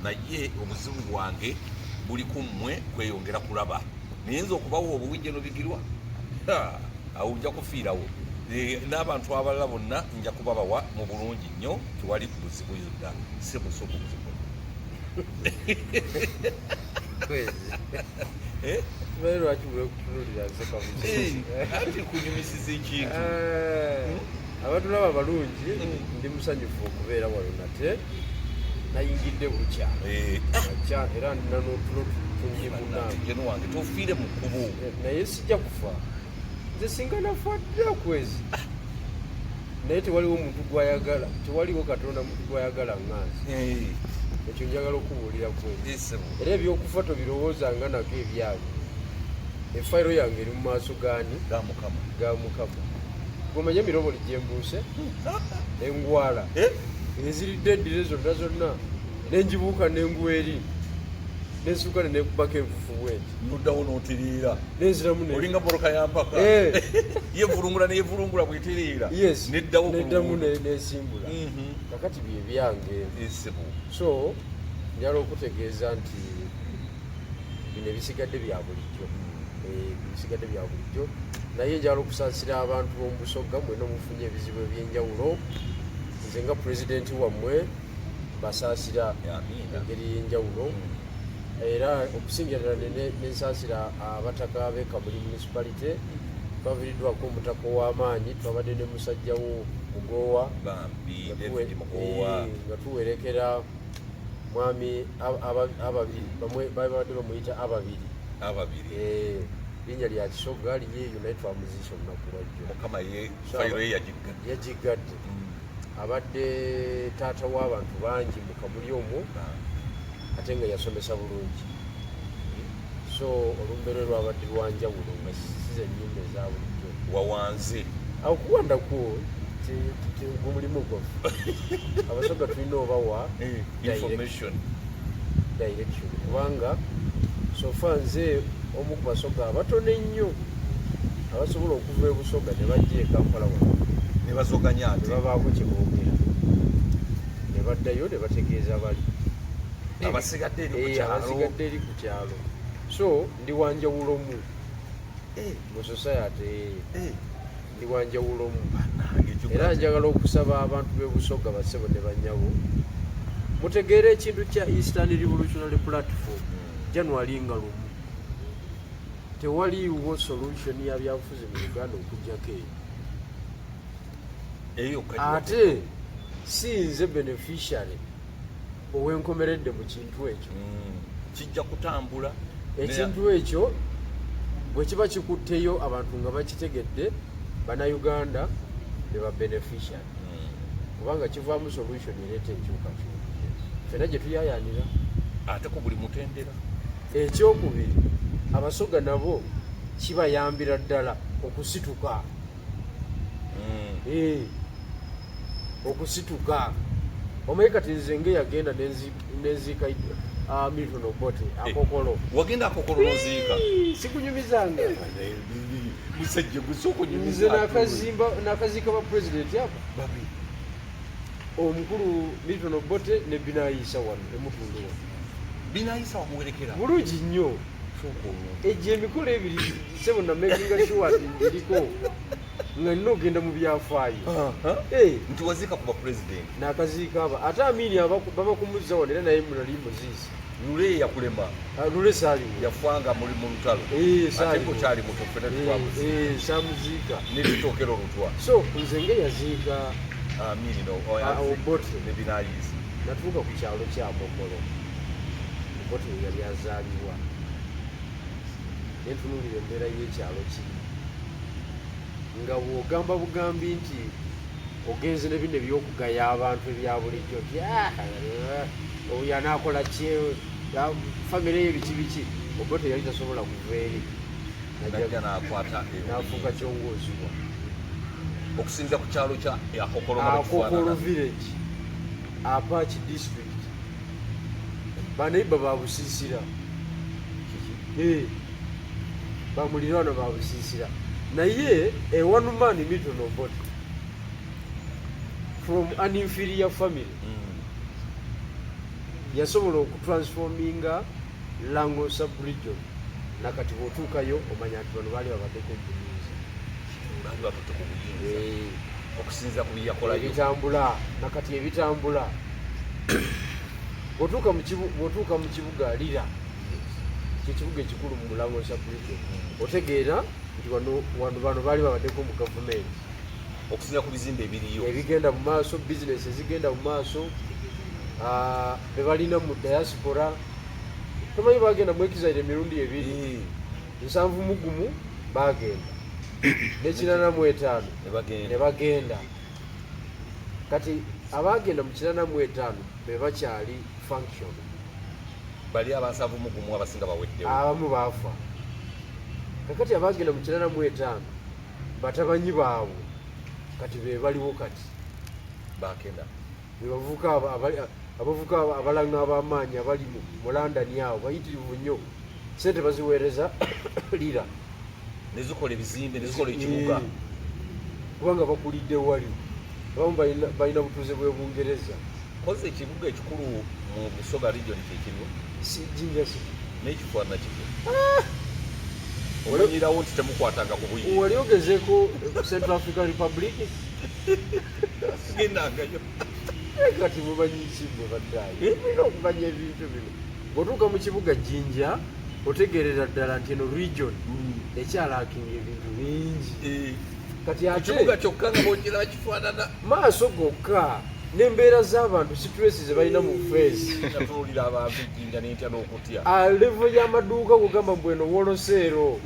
Naye obuzibu bwange buli ku mmwe kweyongera kulaba, naye nze okubawa obuwi General Bigirwa, awo nja kufiirawo. N'abantu abalala bonna nja kubabawa mu bulungi nnyo, tewali buzibu yonna. Sebusooka obuzibu. Eh? Simanyi lwaki bwekutunulira nze kabuzi. Anti nkunyumisiza ekintu. Abatulaba balungi, ndi musanyufu okubeera wano nate. Nayingidde bukya kya era ndina n'otulo tungi munange. Geno wange, tofiire mu kkubo. Naye sijja kufa nze, singa nafa dda kwezi, naye tewaliwo muntu gwayagala, tewaliwo Katonda muntu gwayagala ŋŋanzi. Ekyo njagala okubuulira kwezi. Ssebo. Era ebyokufa tobirowoozanga nako ebyange. Efayiro yange eri mu maaso gaani? Ga Mukama. Ga Mukama. Gomanye emiroboli gyembuuse engwala eziridde eddire zonna zonna, nenjibuuka nenguwa eri, nensuuka nenekubako enfufu bwenti. Noddawo n'otereera. Nenziramu Olinga mmotoka ya mpaka. Yevulungula neyevulungula bwetereera. Yes. Neddawo ku neddamu luguudo. Nesimbula. Kakati bye byange. Ssebo. So njala okutegeeza nti bino ebisigadde bya bulijjo. Bisigadde bya bulijjo, naye njala okusaasira abantu b'omu Busoga mwena omufunye ebizibu ebyenjawulo. Nze nga pulezidenti wammwe basaasira Amiina. engeri y'enjawulo, era okusingira ddala nensaasira abataka b'e Kamuli Municipality. Twaviiriddwako omutaka ow'amaanyi, twabadde ne musajjawo Mugoowa. Bambi. Nga David Mugoowa. Nga tuwerekera mwami Ababiri, babadde bamuyita Ababiri. Ababiri. Linnya lya Kisoga liyeeyo, naye twamuziisa olunaku lwajjo. Mukama ye fayiro ye yagiggadde. Yagigadde. Abadde taata w'abantu bangi mu Kamuli omwo, ate nga yasomesa bulungi. So olumbe lwe lwabadde lwanjawulo, nga siza ennyumba eza bulijjo. Wawanze. Awo kuwandako gumulimu gwaffe Abasoga, tulina obawa Information. direction, kubanga so far nze omu ku Basoga abatono ennyo abasobola okuva e Busoga ne bajja e Kampala wano ne bazoganya ne ate babaako kye boogera ne baddayo ne bategeeza bali abasigadde eri ku kyalo. Abasigadde eri ku kyalo. So ndi wanjawulomu mu society. Ndi wanjawulomu. Bannange, ekyo Era njagala okusaba abantu b'e Busoga, basebo ne banyabo, mutegeere ekintu kya Eastern Revolutionary Platform. January nga 1, tewaliiwo solution ya byabufuzi mu Uganda okugjako eyo. Eyo yokka. Ate si nze beneficiary owenkomeredde mu kintu ekyo. Kijja kutambula. Ekintu ekyo bwe kiba kikutteyo abantu nga bakitegedde, Bannayuganda be ba beneficiary, kubanga kivaamu solution ereeta enkyukakyuka ffena gye tuyayaanira. Ate ku buli mutendera. Ekyokubiri, Abasoga nabo kibayambira ddala okusituka. Okusituka. Omanyi kati nze ngeyagenda nenziika Milton Obote Akokolo. Wagenda Akokolo noziika? Sikunyumizanga. Musajja gusooka Nze onyumiza. Nakaziika ba pulezidenti abo babiri. Omukulu Milton Obote ne Binayisa wano emutundu wano. Binayisa wamuwerekera? Bulungi nnyo. Sooka olwo. Egyo emikolo ebiri, sebo, na makinga sure nti ngiriko nga nina ogenda mu byafaayo. Nti waziika ku bapulezidenti. Nakaziika aba, ate Amini baba kumuzza wano, era naye munali muziisi. Lule yakulema? Ah, Lule saaliwo. Yafanga muli mu lutalo. Eh, Ate saaliwo. kukyali muto, ffena tetwamuziika. Samuziika. Netutokera olutwa. So nze nga yaziika Amini no Ah, Obote. Ne Binayiisa. Natuuka ku kyalo kya Kokolo, Obote we yali azaalibwa, nentunuulira embeera y'ekyalo kiri, nga bw'ogamba bugambi nti ogenze ne bino ebyokugaya abantu ebya bulijjo nti, "Ah, oyo anaakola ki, famire ye biki biki." Obote yali tasobola kuva eri. Najja n'akwata. N'afuuka kyongoozibwa. Okusinza ku kyalo kya Akokolo nga bwe Akokolo kifaanana. Village, Apac District, baneiba babusiisira. Bamuliraano babusiisira, naye a one man, Milton Obote, from an inferior family. Yasobola okutransforminga Lango sub-region, nakati bw'otuukayo omanya nti bano baali babaddeko mu buyinza. Baali batutte ku buyinza okusinziira ku byeyakolayo. Ebitambula nakati ebitambula, bw'otuuka mu kibuga Lira, kyekibuga ekikulu mu Lango sub-region, otegeera nti wano bano baali babaddeko mu gavumenti. Okusinziira ku bizimbe ebiriyo. Ebigenda mu maaso, bizinesi ezigenda mu maaso, be balina mu diaspora. Tomanyi bagenda mu exile emirundi ebiri, 71 bagenda ne 85. Ne bagenda. Ne bagenda. Kati abagenda mu 85 be bakyali function. Bali aba 71 abasinga baweddewo. Abamu baafa. Kakati abagenda mu 85, batabanyi baabwe kati be baliwo kati. Bakenda. Bebavubuka abavubuka abalanga ab'amaanyi abali mu London awo bayitirivu nnyo, sente baziweereza Lira. Nezikola ebizimbe, nezikola ekibuga. Kubanga bakulidde wali, abamu balina butuuze bw'e Bungereza. Kozi ekibuga ekikulu mu Busoga region kyekiriwo? Si Jinja City. N'ekifaanana kityo omanyirawo nti temukwatanga ku buyinza. Wali ogezeeko Central African Republic? Sigendangayo. Kati mumanyi ki bwe baddayo? Mulina okumanya ebintu bino. Bw'otuuka mu kibuga Jinja, otegeerera ddala nti eno region ekyalackinga ebintu bingi. Kati ate ekibuga kyokka nga bwokiraba kifaanana. Maaso gokka n'embeera z'abantu, stress ze balina mu face. Natunuulira abantu ejjinja nentya n'okutya. Level y'amaduuka, kugamba mbu eno wholesale,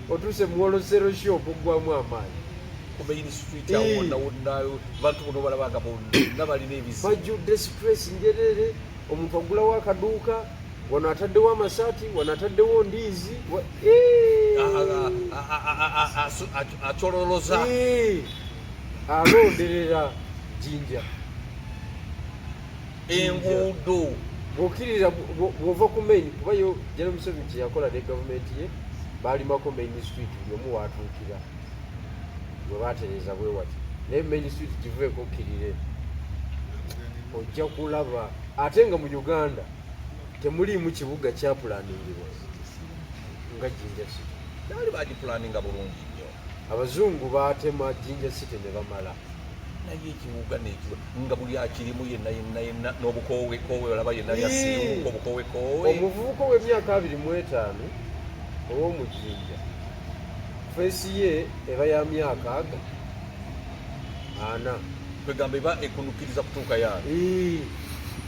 otuuse mu wholesale shop, oggwamu amaanyi. Ku main street awo wonna wonna bantu bono balabanga bonna balina ebizibu. Bajjudde stress njerere. Omuntu agulawo akaduuka, wano ataddewo amasaati, wano ataddewo ndiizi. Acololoza. Alonderera Jinja. Enguudo. Bw'okkirira, bw'ova ku main, kuba yo General Museveni kye yakola ne gavumenti ye, baalimako main street, buli omu waatuukira bwe baatereeza bwe wati. Naye main street giveeko okkirire, ojja kulaba ate nga mu Uganda temuliimu kibuga kyapulaningibwa nga Jinja City. Baali bagipulaninga bulungi nnyo. Abazungu baatema Jinja City ne bamala. Naye ekibuga nekibuga nga buli akirimu yenna yenna yenna n'obukoowe koowe, olaba yenna yasiiwuuka obukoowe koowe. Omuvubuka ow'emyaka 25 ow'omujinja, face ye eba ya myaka aga 40. Kwegamba eba ekunukiriza kutuuka yange.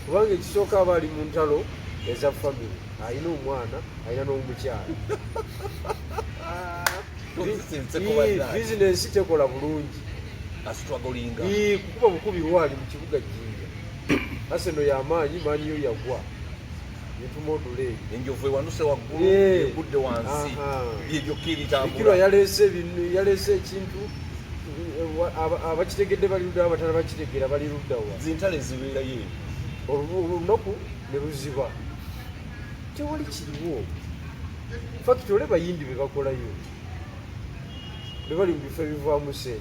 Kubanga ekisooka aba ali mu ntalo eza family, alina omwana, alina n'omukyala. Bizinensi tekola bulungi. Astrugglinga. Kukuba bukubi lwali mu kibuga Jinja. Arsenal y'amaanyi, Man U yagwa, netumodula eyo. Enjovu ewanuse waggulu, egudde wansi. Byebyokka Bikirwa ebitambula. Yaleese ekintu, abakitegedde bali ludda, abatala bakitegeera bali luddawa. Zintale zibeerayo eyo. Olunaku ne luziba, tewali kiriwo. Factory bayindi be bakolayo, be bali mu bifo ebivaamu sente,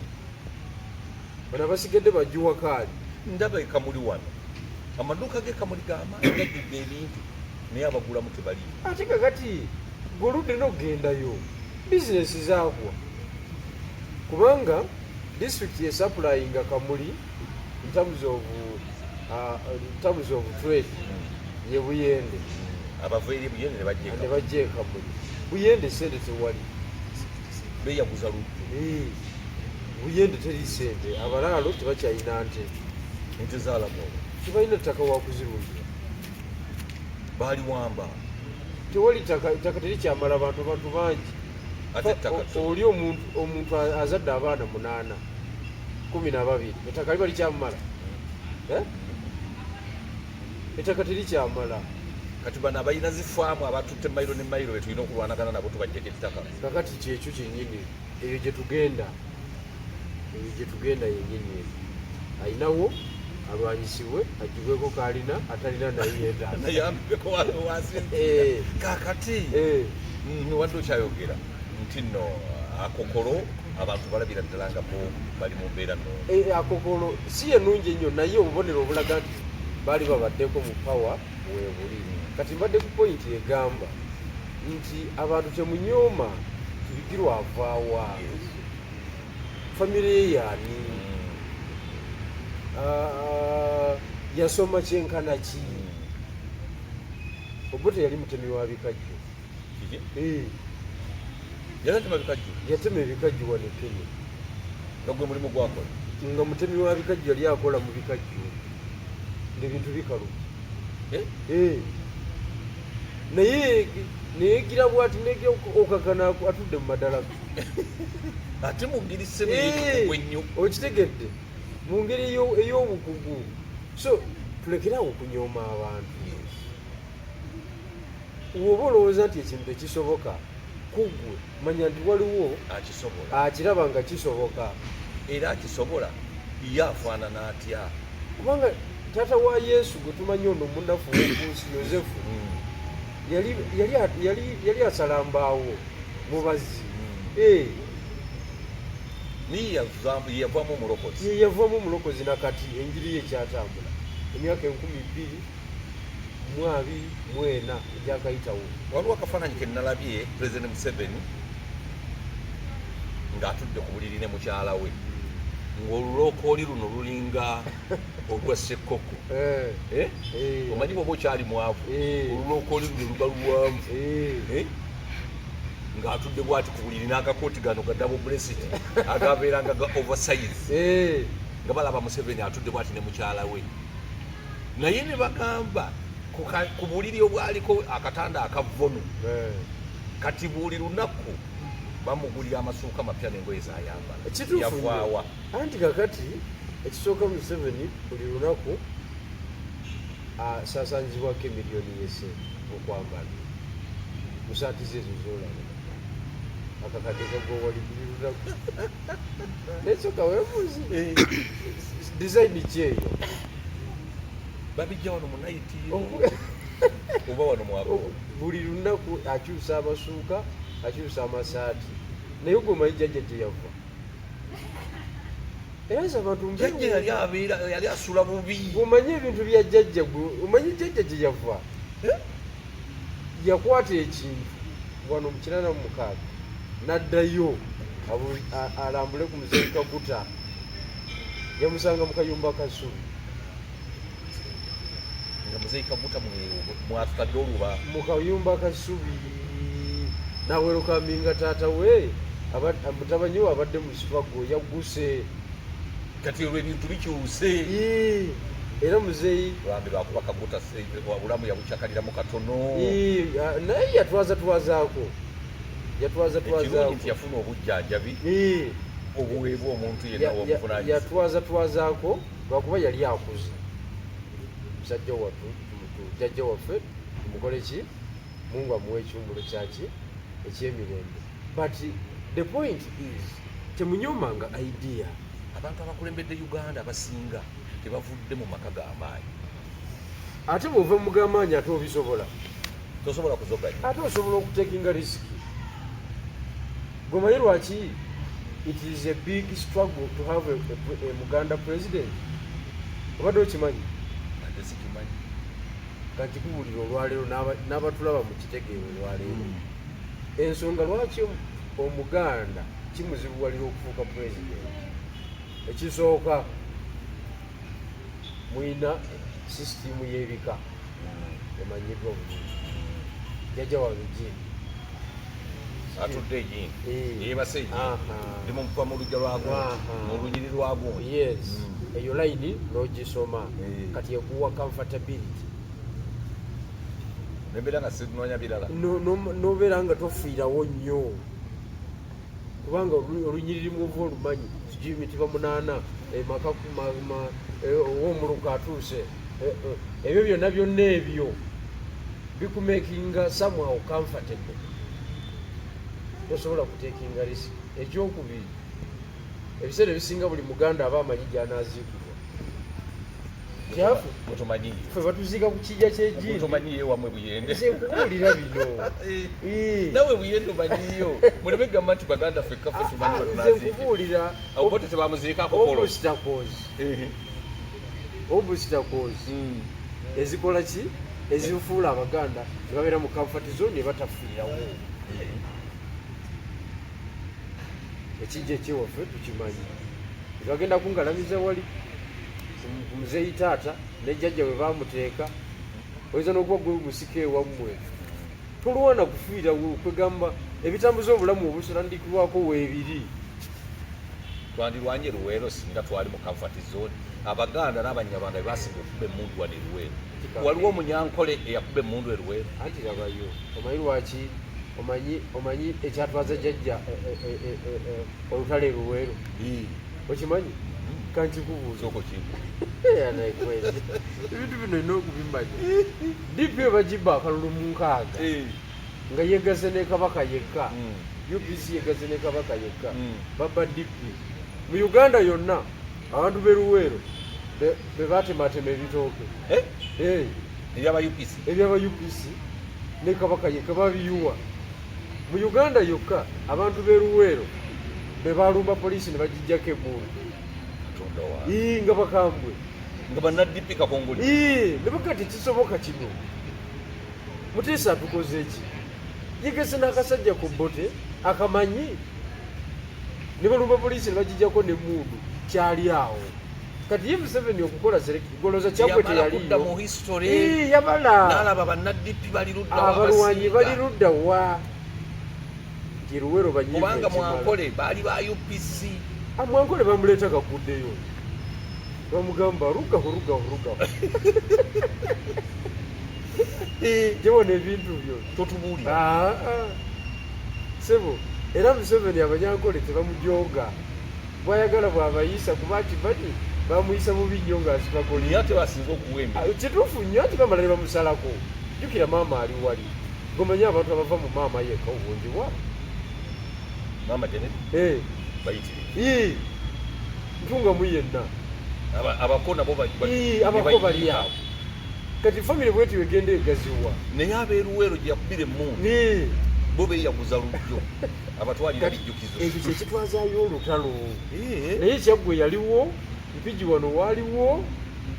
bano abasigadde bajuwa kaali. Ndaba ekamuli wano, amaduuka g'ekamuli g'amaanyi gajjudde ebintu, naye abagulamu tebaliyo. Ate kakati goludde n'okugendayo, bizinesi zaagwa, kubanga disitulikiti esupplyinga Kamuli in terms of trade ye Buyende. Abava eri Buyende ne bajja ne bajja e Kamuli. Buyende sente tewali. Beeyaguza luddu. Buyende teri sente, abalaalo tebakyalina nte. Ente zaalagwa. Tebalina ttaka wakuzirundira. Baaliwamba. Tewali ttaka, ettaka terikyamala bantu, bantu bangi. Ate ettaka Oli omuntu azadde abaana munaana, 12, ettaka liba likyamumala? Eh? Ettaka terikyamala. Kati bano abalina zifaamu abatutte mayiro ne mayiro betulina okulwanagana nabo tubajjeko ettaka. Kakati kyekyo kyennyini, eyo gyetugenda, eyo gyetugenda yennyini. Eyo ayinawo alwanyisibwe agibweko kalina, atalina naye yeetaaga. Nayambeko wano wansi. Kakati wadde okyayogera nti nno akokolo abantu balabira ddala nga bo bali mu mbeera nnungi. Akokolo si ye nnungi ennyo, naye obubonero obulaga nti Baali babaddeko mu power weebuli. Kati mbadde ku point egamba nti abantu temunyooma nti Bigirwa avaawa, famire ye yaani, yasoma kyenkana ki. Obote yali mutemi wa bikajjo. Kiki? Eh, Yatema bikajjo? Yatema ebikajjo wano e Kenya. Nga gwe mulimu gwakola? Nga mutemi wa bikajjo, yali akola mu bikajjo ngaebintu bikalu. Eh? Eh. Naye neyegira bwati, negira okakana atudde mu madalaka. Ate mu ngeri sebe ennyo. Okitegedde, mu ngeri ey'obukugu. So tulekerawo okunyooma abantu. Woba olowooza nti ekintu tekisoboka kuggwe, manya nti waliwo akisobola, akiraba nga kisoboka. Era akisobola ye afaanana atya? Kubanga taata wa Yesu gwe tumanyi, ono omunafu wokunsi, Yosefu, yali asala mbaawo mubazzi. Eh, Niye yavaamu omulokozi. Ye yavaamu omulokozi. Nakati enjiri ye ekyatambula emyaka 2024 egyakayitawo. Waliwo akafaananyi ke nalabye President Museveni ng'atudde ku buliri ne mukyala we, ng'olulokooli luno lulinga olwa ssekkoko. Eh, Eh? Eh. Omanyi bwoba okyali mwavu, Eh. olulokooli luno luba luwanvu. Eh? Ng'atudde bwati ku buliri n'akakooti gano ga double breast agabeeranga ga oversize, nga balaba Museveni atudde bwati ne mukyala we, naye ne bagamba ku buliri obwaliko akatanda akavono. Kati buli lunaku bamugulira amasuuka mapya n'engoye zayambala. Kituufu nnyo. Yavaawa? Anti kakati ekisooka, Museveni buli lunaku asaasaanyizibwako emiliyoni yesente okwambala musaati ze ezo zolaba, akakadde kagwa wali buli lunaku. Naye soka weebuuzi, design ki eyo? Babijja wano mu night oba wano mwako? Buli lunaku akyusa amasuuka, akyusa amasaati, naye gwe omanyi jjajja gye yava? Era nze abantu Jjajja yali abeera, yali asula bubi. Omanyi ebintu bya jjajja, gwe omanyi jjajja gye yava? Eh? Yakwata ekintu wano mu 86 n'addayo alambule ku muzeeyi Kaguta, yamusanga mu kayumba ka ssubi. Nga muzeeyi Kaguta mwatutadde oluba. Mu kayumba ka ssubi nawerukaminga taata we, mutabani we abadde mu struggle yagguse. Kati olwo ebintu bikyuse. Ii, era muzeeyi Lwambi lwakuba Kaguta obulamu yabukyakaliramu katono. Ii, naye yatwaza twazaako, yatwaza Ekirungi twazaako. nti yafuna obujjanjabi Ii, obuweebwa omuntu yenna wobuvunanyizibwa. Yatwaza twazaako lwakuba yali akuze musajja wattu. Jjajja waffe tumukole ki? Mungu amuwe ekiwumulo kyaki ekyemirembe. But the point is, temunyomanga idea. Abantu abakulembedde Uganda abasinga tebavudde mu maka g'amaanyi. Ate bwova mugamaanyi, ate obisobola. Tosobola kuzoganya. Ate osobola okutekinga risk. Gwemanyi lwaki it is a big struggle to have a Muganda president? Obadde okimanyi? Ate sikimanyi. Kankikubuulira olwaleero, n'abatulaba mukitegeera olwaleero. Ensonga lwaki Omuganda kimuzibuwalira okufuuka president, ekisooka, mulina sisitimu y'ebika emanyiddwa bulungi. Jjajja wange jini Atudde egindi. Yeebase egindi. Aha. Ndi muva mu lujja lwa gundi, mu lunyiri lwa gundi. Yes. Eyo layini n'ogisoma, Eh. kati ekuwa comfortability. Nembeera nga sinoonya birala. Nobeera nga tofiirawo nnyo, kubanga olunyiriri muva olumanyi, sijui mitiba munaana, maka ow'omuluka atuuse. Ebyo byonna byonna ebyo bikumakinga somehow comfortable, tosobola kutekinga risk. Ekyokubiri, ebiseera ebisinga buli Muganda aba amanyi gyanaziikibwa. Kyafu. Gwetumanyiyo. Ffe batuziika ku kijja kyegindi. Gwetumanyiyo wamwe Buyende. Nze nkubuulira bino. Nawe Buyende omanyiyo, muleme gamba nti baganda ffekka ffe tumanyi Nze wetunaziikibwa. nkubuulira. Obote tebamuziikako polo. Obstacles, obstacles. Ezikola ki? Ezifuula Abaganda ne babeera mu comfort zone ne batafiirawo. Ekijja ekyewaffe tukimanyi, tebagenda kungalamiza wali ku muzeeyi taata ne jjajja bwe bamuteeka. Oyinza n'okuba gwe musika ewammwe, tolwana kufiirawo. Kwegamba ebitambuza obulamu obusalandikibwako weebiri. Twandirwanye Luweero singa twali mu comfort zone. Abaganda n'Abanyarwanda bebasinga okuba emundu wano e Luweero. Waliwo Omunyankole eyakuba emundu e Luweero? Anti labayo, omanyi lwaki? Omanyi ekyatwaza jjajja olutalo e Luweero? Okimanyi? Kankikubuuza. Sooka okimpa. Ebintu bino olina okubimanya. DP bagibba akalulu mu 60 nga yegaze ne Kabaka yekka. UPC yegaze ne Kabaka yekka. Babba DP mu Uganda yonna. Abantu b'e Luweero be batematema ebitooke. Eh? Eh, ebyaba UPC? Ebyaba UPC ne Kabaka yekka babiyuwa mu Uganda yokka. Abantu b'e Luweero be balumba poliisi ne bagijjako emmundu. Katonda wange! Ii, nga bakambwe. Nga banna DP Kakongoli. Ii, ne baga tekisoboka kino, Muteesa atukoze eki? Yegese n'akasajja ku bote akamanyi ne balumba poliisi ne bagijjako n'emmundu. Kyali awo. Kati ye Museveni okukola goloza Kyaggwe Yamala kudda mu teyaliyo. history. Ii, yabala. N'alaba banna DP bali ludda wa abalwanyi abasinga. Bali ludda wa nti Luwero banyiivu Kubanga ekimala. Mwankole baali ba UPC. Ah, Mwankole bamuleeta kaguddeyo, bamugamba rugaho, rugaho, rugaho, jewona ebintu byo. Totubuulira. Ah, ah. Sebo, era Museveni Abanyankole tebamujoga, bwayagala bwabayisa, kuba akimanyi bamuyisa bubi nnyo ng'asibako. Naye ate basinze okuwa emere. Ah, kituufu nnyo, ati bamala ne bamusalako. Jjukira maama ali wali, gomanyi abantu abava mu maama yekka obungi bwa Maama Janet. Eh, Bayitire. Ii, ntungamu yenna. Abako nabo Ii, abako bali awo. Kati famire bwetyo egenda egaziwa. Naye ab'eruweero gye yakubira emmundu Ni bo beeyaguza lujjo abatwalira Kati bijjukizo. Ekyo kyekitwazaayo olutalo. Eh, Naye Kyaggwe yaliwo, Mpigi wano waaliwo,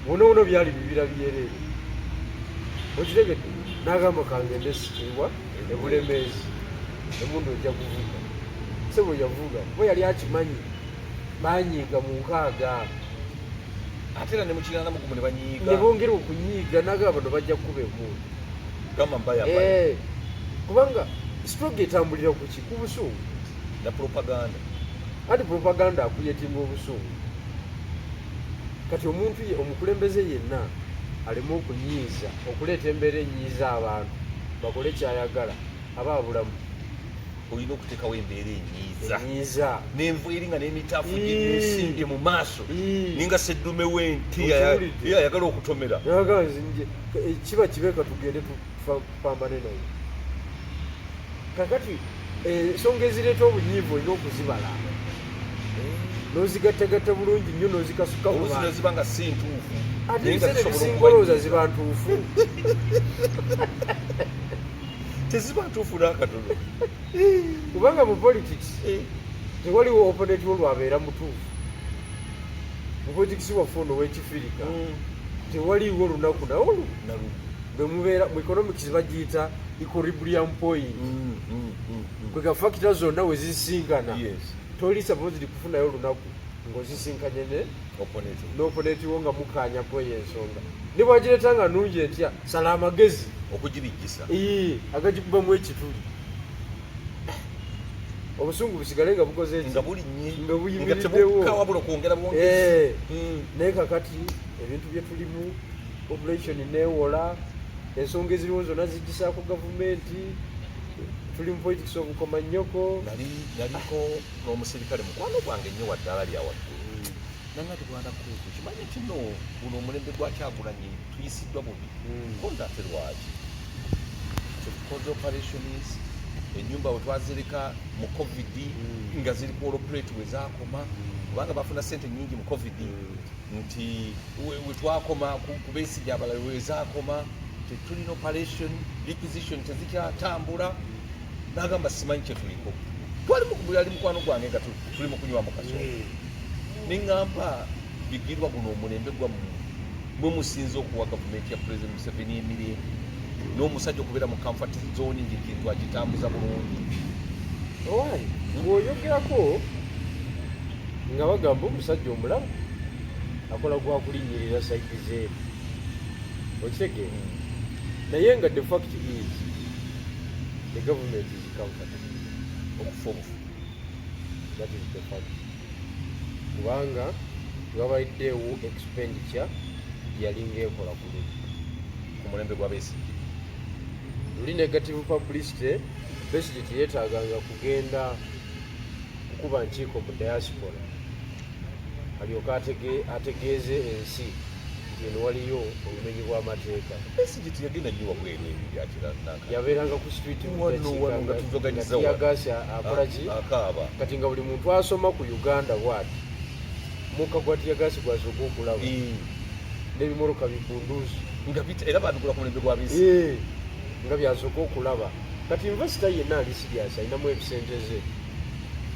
wonawona byali bibira byereere. Okitegedde? N'agamba kangende sikiwa ebulemeezi, emundu ejja kuvuga. Sebo yavuga kuba yali akimanyi banyiiga mu 60. Ate era ne mu 81 ne banyiiga. Ne bongera okunyiiga, n'agamba bano bajja kukuba emundu. Gamba mbayambaye. Eh, kubanga struggle etambulira ku ki? Ku busungu. Na propaganda. Anti propaganda akuyetinga obusungu. Kati omuntu ye omukulembeze yenna aleme okunyiiza, okuleeta embeera enyiiza abantu bakole kyayagala, aba abulamu. Olina okuteekawo embeera enyiiza. Enyiiza. Nenvu eri nga n'emitaafu Ii. gyesimbye mu maaso. Ii. Ninga seddume w'ente Okiwulidde? ye ayagala okutomera. Naga nze kiba kibeeka tugende tupambane naye. Kakati ensonga ezireeta obunyiivu olina okuzibala n'ozigattagatta bulungi nnyo n'ozikasuka mu Oluusi bantu. neziba nga si ntuufu, Ate naye nga ebiseera zisobola ebisinga okubanyiiza. olowooza ziba ntuufu. Teziba ntuufu n'akatono. Kubanga mu politics tewaliwo opponent wo lwabeera mutuufu. Mu politics waffe ono w'ekifirika tewaliwo lunaku naye olu Nalumu. bwe mubeera mu economics bagiyita equilibrium point, kwega factor zonna we zisinkana. Toli supposed kufunayo olunaku ng'ozisinkanye ne Opponent. n'opponent wo nga mukaanya kweyo ensonga. Ne bwagireeta nga nungi etya, sala amagezi Okugibijjisa. Ii, agagikubamu ekituli, obusungu busigale nga bukoze eki? Nga bulinnye. Nga Nga buyimiriddewo. tebukka wabula kwongera bwongezi. Eh, naye kakati ebintu bye tulimu, population neewola, ensonga eziriwo zonna zigisaako gavumenti. Tuli mu politics obukomanyoko. Naliko n'omuserikale mukwano gwange nnyo wa ddaala lya waggulu, nanga ti bwana Kweku, kimanyi nti no guno omulembe gwa Kyagulanyi tuyisiddwa bubi. Konda ate lwaki tetukoze operations? Enyumba we twazireka mu COVID nga ziri ku operate we zakoma, kubanga bafuna sente nyingi mu COVID, nti we twakoma ku Besigye abalala we zakoma, tetulina operation, requisition tezikyatambula. Nagamba simanyi kyetuliko. Twali yali mukwano gwange nga tuli mu kunywa mu kasolo, neŋŋamba, Bigirwa, guno omulembe gwammwe. Mwe musinze okuwa gavumenti ya President Museveni emirembe n'omusajja okubeera mu comfort zone ng'ekintu agitambuza bulungi. Owaayi, ng'oyogerako nga bagamba omusajja omulamu akola gwa kulinnyirira side zeeri, okitegeera? Naye nga the fact is the government is comfortable. Okufa obufu. That is the fact, kubanga tewabaiddeewo expenditure gyeyalinga ekola ku luli ku mulembe gwa Besigye. Luli negative publicity, Besigye teyeetaaganga kugenda kukuba nkiiko mu diaspora alyoke ategeeze ensi nti eno waliyo obumenyi bw'amateeka. Besigye teyagenda nnyo wabweru ebyo byakiranaka. Yabeeranga ku street. Wano, wano nga tuzoganyiza wano. Tear gas akola ki? Akaaba. Kati nga buli muntu asoma ku Uganda bwati mukka gwa tear gas gwasooka okulaba n'ebimoloka bibunduuzi. Nga era babigula ku mulembe gwa Besigye. Eh, nga byasooka okulaba. Kati investor yenna ali serious alinamu ebisente ze,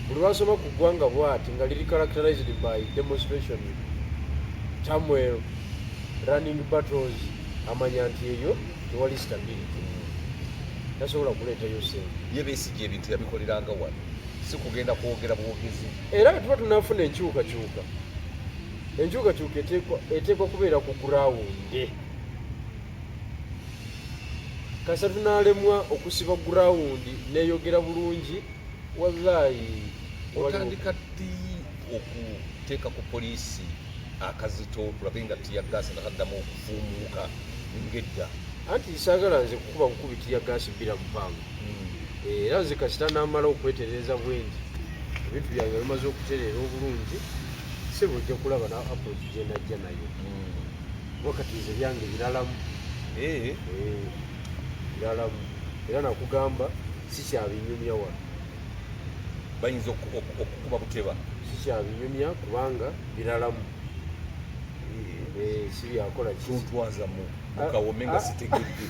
buli lwasoma ku ggwanga bwati nga liri characterized by demonstration, turmoil, running battles, amanya nti eyo tewali stability, tasobola kuleetayo sente. Ye Besigye ebintu yabikoleranga wano, si kugenda kwogera bwogezi. Era bwe tuba tunafuna enkyukakyuka, enkyukakyuka eteekwa kubeera ku ground. Kasa tunaalemwa okusiba ground neyogera bulungi, wallahi. Otandika ddi okuteeka ku poliisi akazito tulabe nga tear gas nakaddamu okufuumuuka ng'edda? Anti saagala nze kukuba bukubi tear gas bbira mupango. Era nze kasita namala okwetereza bwendi, ebintu byange bimaze okutereera obulungi, sebo, ojja kulaba na approach gyenajja nayo. Wakati nze byange biralamu. Eh, biralamu, era nakugamba sikyabinyumya wano. Bayinza okukuba buteba. Sikyabinyumya kubanga biralamu. Eh, sibyakola ki. Tuntwazamu mukawome nga Ah. sitegedde.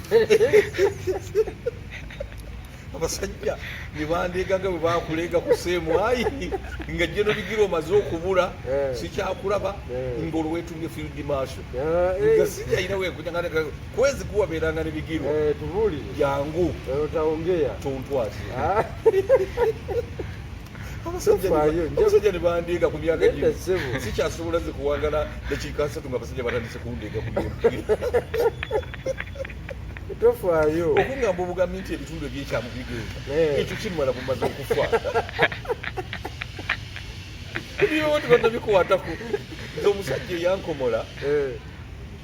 Abasajja ne bandeega nga bwe bakuleega ku seemwayi nga jeno bigira omaze okubula. Sikyakulaba. Ng'olwetumye field marshal. Ah, eh. Nga sikyalina wekunya kwezi kuwabeeranga ne Bigirwa. Eh, tubuulire. Jangu. Utaongea. Tontwaze. Ah. Abasajja Tofaayo, abasajja ne bandeega ku myaka Nedda gino. ssebo. Sikyasobola ze kuwangala dakiika 30 nga abasajja batandise kundeega ku byempira. Tofaayo. Okungamba obugambi nti ebitundu ebyekyamu bigenda, ekyo kimala bumaze okufa, ebyowo tebanabikwatako. Nze omusajja eyankomola,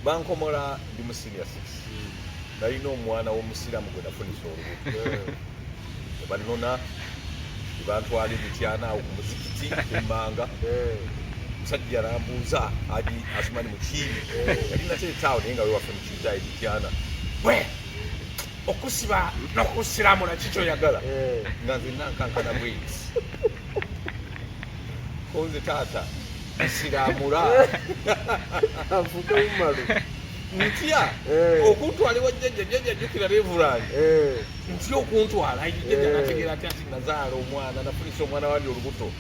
bankomola ndi mu senior six, nalina omwana w'omusiraamu gwe nafunisa olubuto. Nebanona nebantwala emityana awo ku muzikiti emmanga. Omusajja nambuuza, Haji Asumani Mukiibi, yali nateetaawo naye nga wewaffe mukiibi awo emityana, bwe okusiba n'okusiramula kikyoyagala? Nga nze nankankana bweti, konze taata nsiramula. Afuuke bumalu. Ntya okuntwala ewa jjajja. Jjajja jjukira Reverend. Ntya okuntwala jjajja. Nategeera atya nti nazaala omwana, nafunisa omwana wandi olubuto?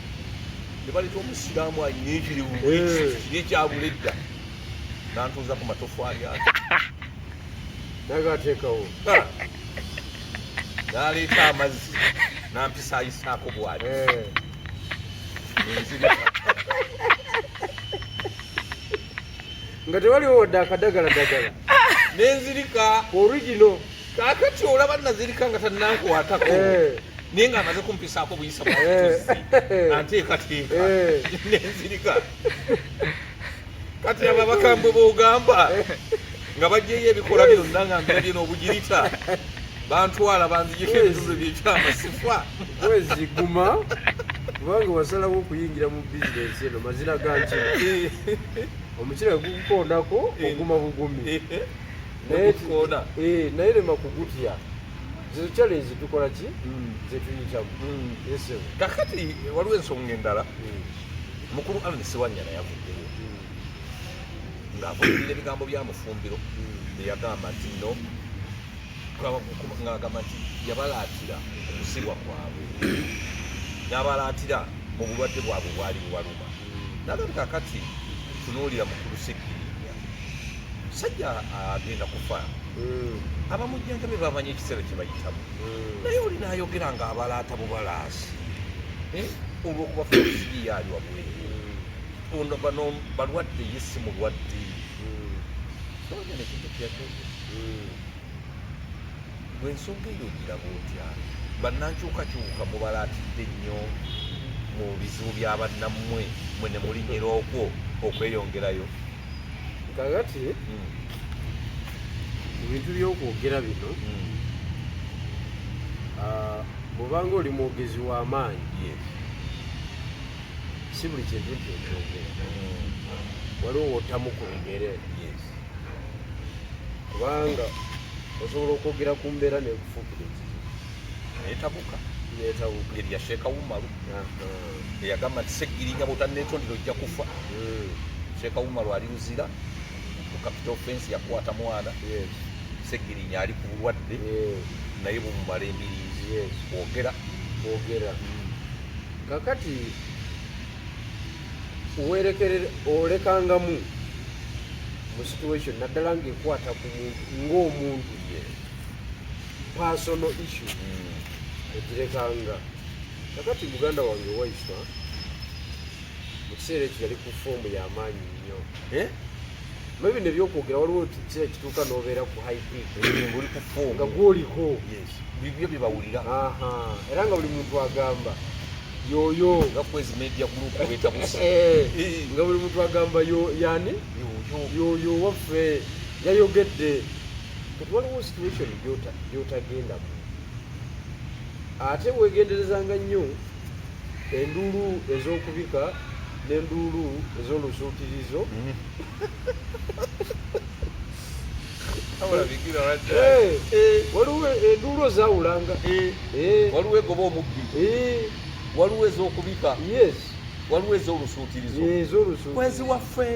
Ne baleeta omusiraamu alina ekiribu kiri ekyabula edda, nantuuza ku matofaali ago. Nagateekawo. N'aleeta amazzi nampisaayisaako bwati. Nenzirika. Nga tewaliwo wadde akadagaladagala. Nenzirika. Original. Kaakati olaba nazirika nga tannankwatako, naye nga amaze kumpisaako buyisa bwatuzi anteekateeka. Nenzirika. Kati abo abakambwe b'ogamba nga bajjeyo ebikola byonna nga mbirabye n'obugirita, bantwala banzijeko ebitundu byekyama, sifa. Weziguma kubanga wasalawo okuyingira mu bizinesi eno. Mazina ga nkima, omukira gukukondako oguma bugumi. Naye Negukoona. Eh, naye lema kugutya. Zizo challenge tukola ki zetuyitamu. Yes, sir. Kakati waliwo ensonga endala. Mukulu Allan Sewanyana yavuddeyo ng'avumirira ebigambo bya Mufumbiro eyagamba nti no, ng'agamba nti yabalaatira okusibwa kwabwe n'abalaatira mu bulwadde bwabwe bwali bubaluma. Nagamba kakati tunuulira mukulu Segirinya. Sajja agenda kufa. Abamujjanjabe bamanyi ekiseera kye bayitamu. Naye oli n'ayogera nga abalaata bubalaasi. Eh, olw'okuba fsb ali wabweru. Ono bano balwadde, ye si mulwadde. Sewanyana ekintu kyeyakyogera. Gwe ensonga eyo ogiraba otya? Bannankyukakyuka mubalaatidde nnyo mu bizibu bya bannammwe, mwe ne mulinnyira okwo okweyongerayo. Kakati mu bintu by'okwogera bino, bw'obanga oli mwogezi w'amaanyi, si buli kintu nti okyogera. Waliwo wottamu ku bigere, kubanga osobola okwogera ku mbeera nekufuukira ekizibu. Netabuka. Netabuka. Ngeri ya Sheeka Umaru eyagamba nti Seggirinya bw'otanneetondera ojja kufa. Sheeka Umaru ali Luzira ku capital offense, yakwata mwana. Seggirinya ali ku bulwadde, naye bumumala emiriizi. Kwogera. Kwogera. Kakati werekerera olekangamu mu situation, naddala ng'ekwata ku muntu ng'omuntu, personal issue, ogirekanga. Kakati muganda wange Waiswa mu kiseera ekyo yali ku form y'amaanyi nnyo. Eh? Maybe nebyokwogera waliwo kiseera kituuka n'obeera ku high peak. Ng'oli ku form. Nga gwoliko. Yes, bibyo bye bawulira. Aha, era nga buli muntu agamba yoyo. Nga Kwezi Media Group wetabuse. Eh, nga buli muntu agamba yo yani. Yoyo. Yoyo waffe yayogedde. Kati waliwo situation gy'otagendamu, ate wegenderezanga nnyo enduulu ez'okubika n'enduulu ez'olusuutirizo. Eh, waliwo enduulu ozaawulanga. Eh, waliwo egoba omubbi, waliwo ez'okubika, waliwo ez'olusuutirizo. Ez'olusuutirizo. Kwezi waffe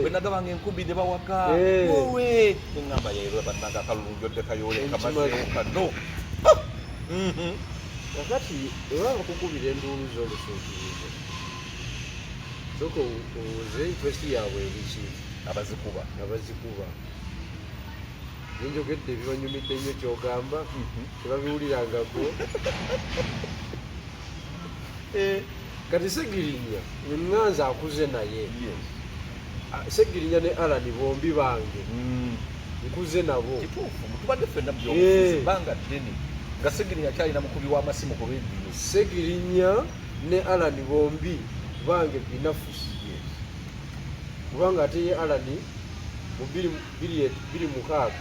bwe nagabanga enkumbi ne bawaka. Wowe, neŋŋamba yeerwa bannanga akalulu njodde kayoole. Enkimazi. Kamazeewo kano. Kakati bwe bakukubira enduulu z'olusuutirizo, sooka obuuze interest yaabwe eriki. Abazikuba. Abazikuba, nenjogedde ebibanyumidde nnyo, kyogamba tebabiwulirangako. Kati Segirinya eŋŋanza akuze naye. Ah, Segirinya ne Alani bombi bange, nkuze nabo. Kituufu, tubadde ffenna mu byobufuzi ebbanga ddene nga Segirinya akyalina mukubi w'amasimu ku rediyo. Segirinya ne Alani bombi bange binafusi, kubanga ate ye Alani mu 2006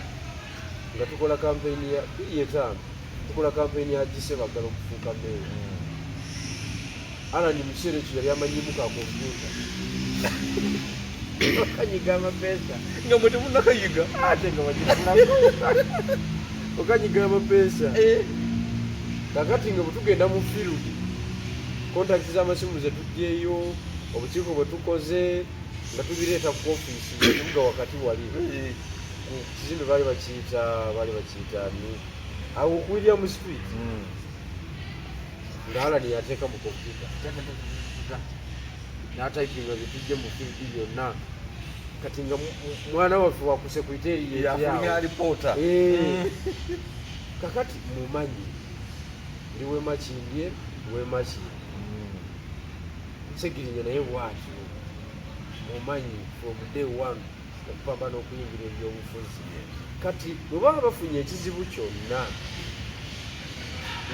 nga tukola kampeyini ya 2005, tukola kampeyini ya Gisebaggala okufuuka meeya. Alani mu kiseera ekyo yali amanyimu ka kompyuta okanyiga amapeesa. Nga mwe temunnakayiga. Ate nga bagifunako okanyiga amapeesa. Kakati nga bwetugenda mu field, contacts z'amasimu zetugyeyo, obukiiko bwe tukoze nga tubireeta ku ofiisi mu kibuga wakati wali ku kizimbe baali bakiyita ni awo ku William Street, nga Alani yateeka mu kompyuta n'atayipinga byetujje mu field byonna. Kati nga mwana waffe wakusekwiteeri. Yafulumya alipoota. Kakati mumanyi ndi wemakindye wemakindye Segirinya naye bwatyo mumanyi from day one okupambana okuyingira ebyobufuzi. Kati bwe baba bafunye ekizibu kyonna,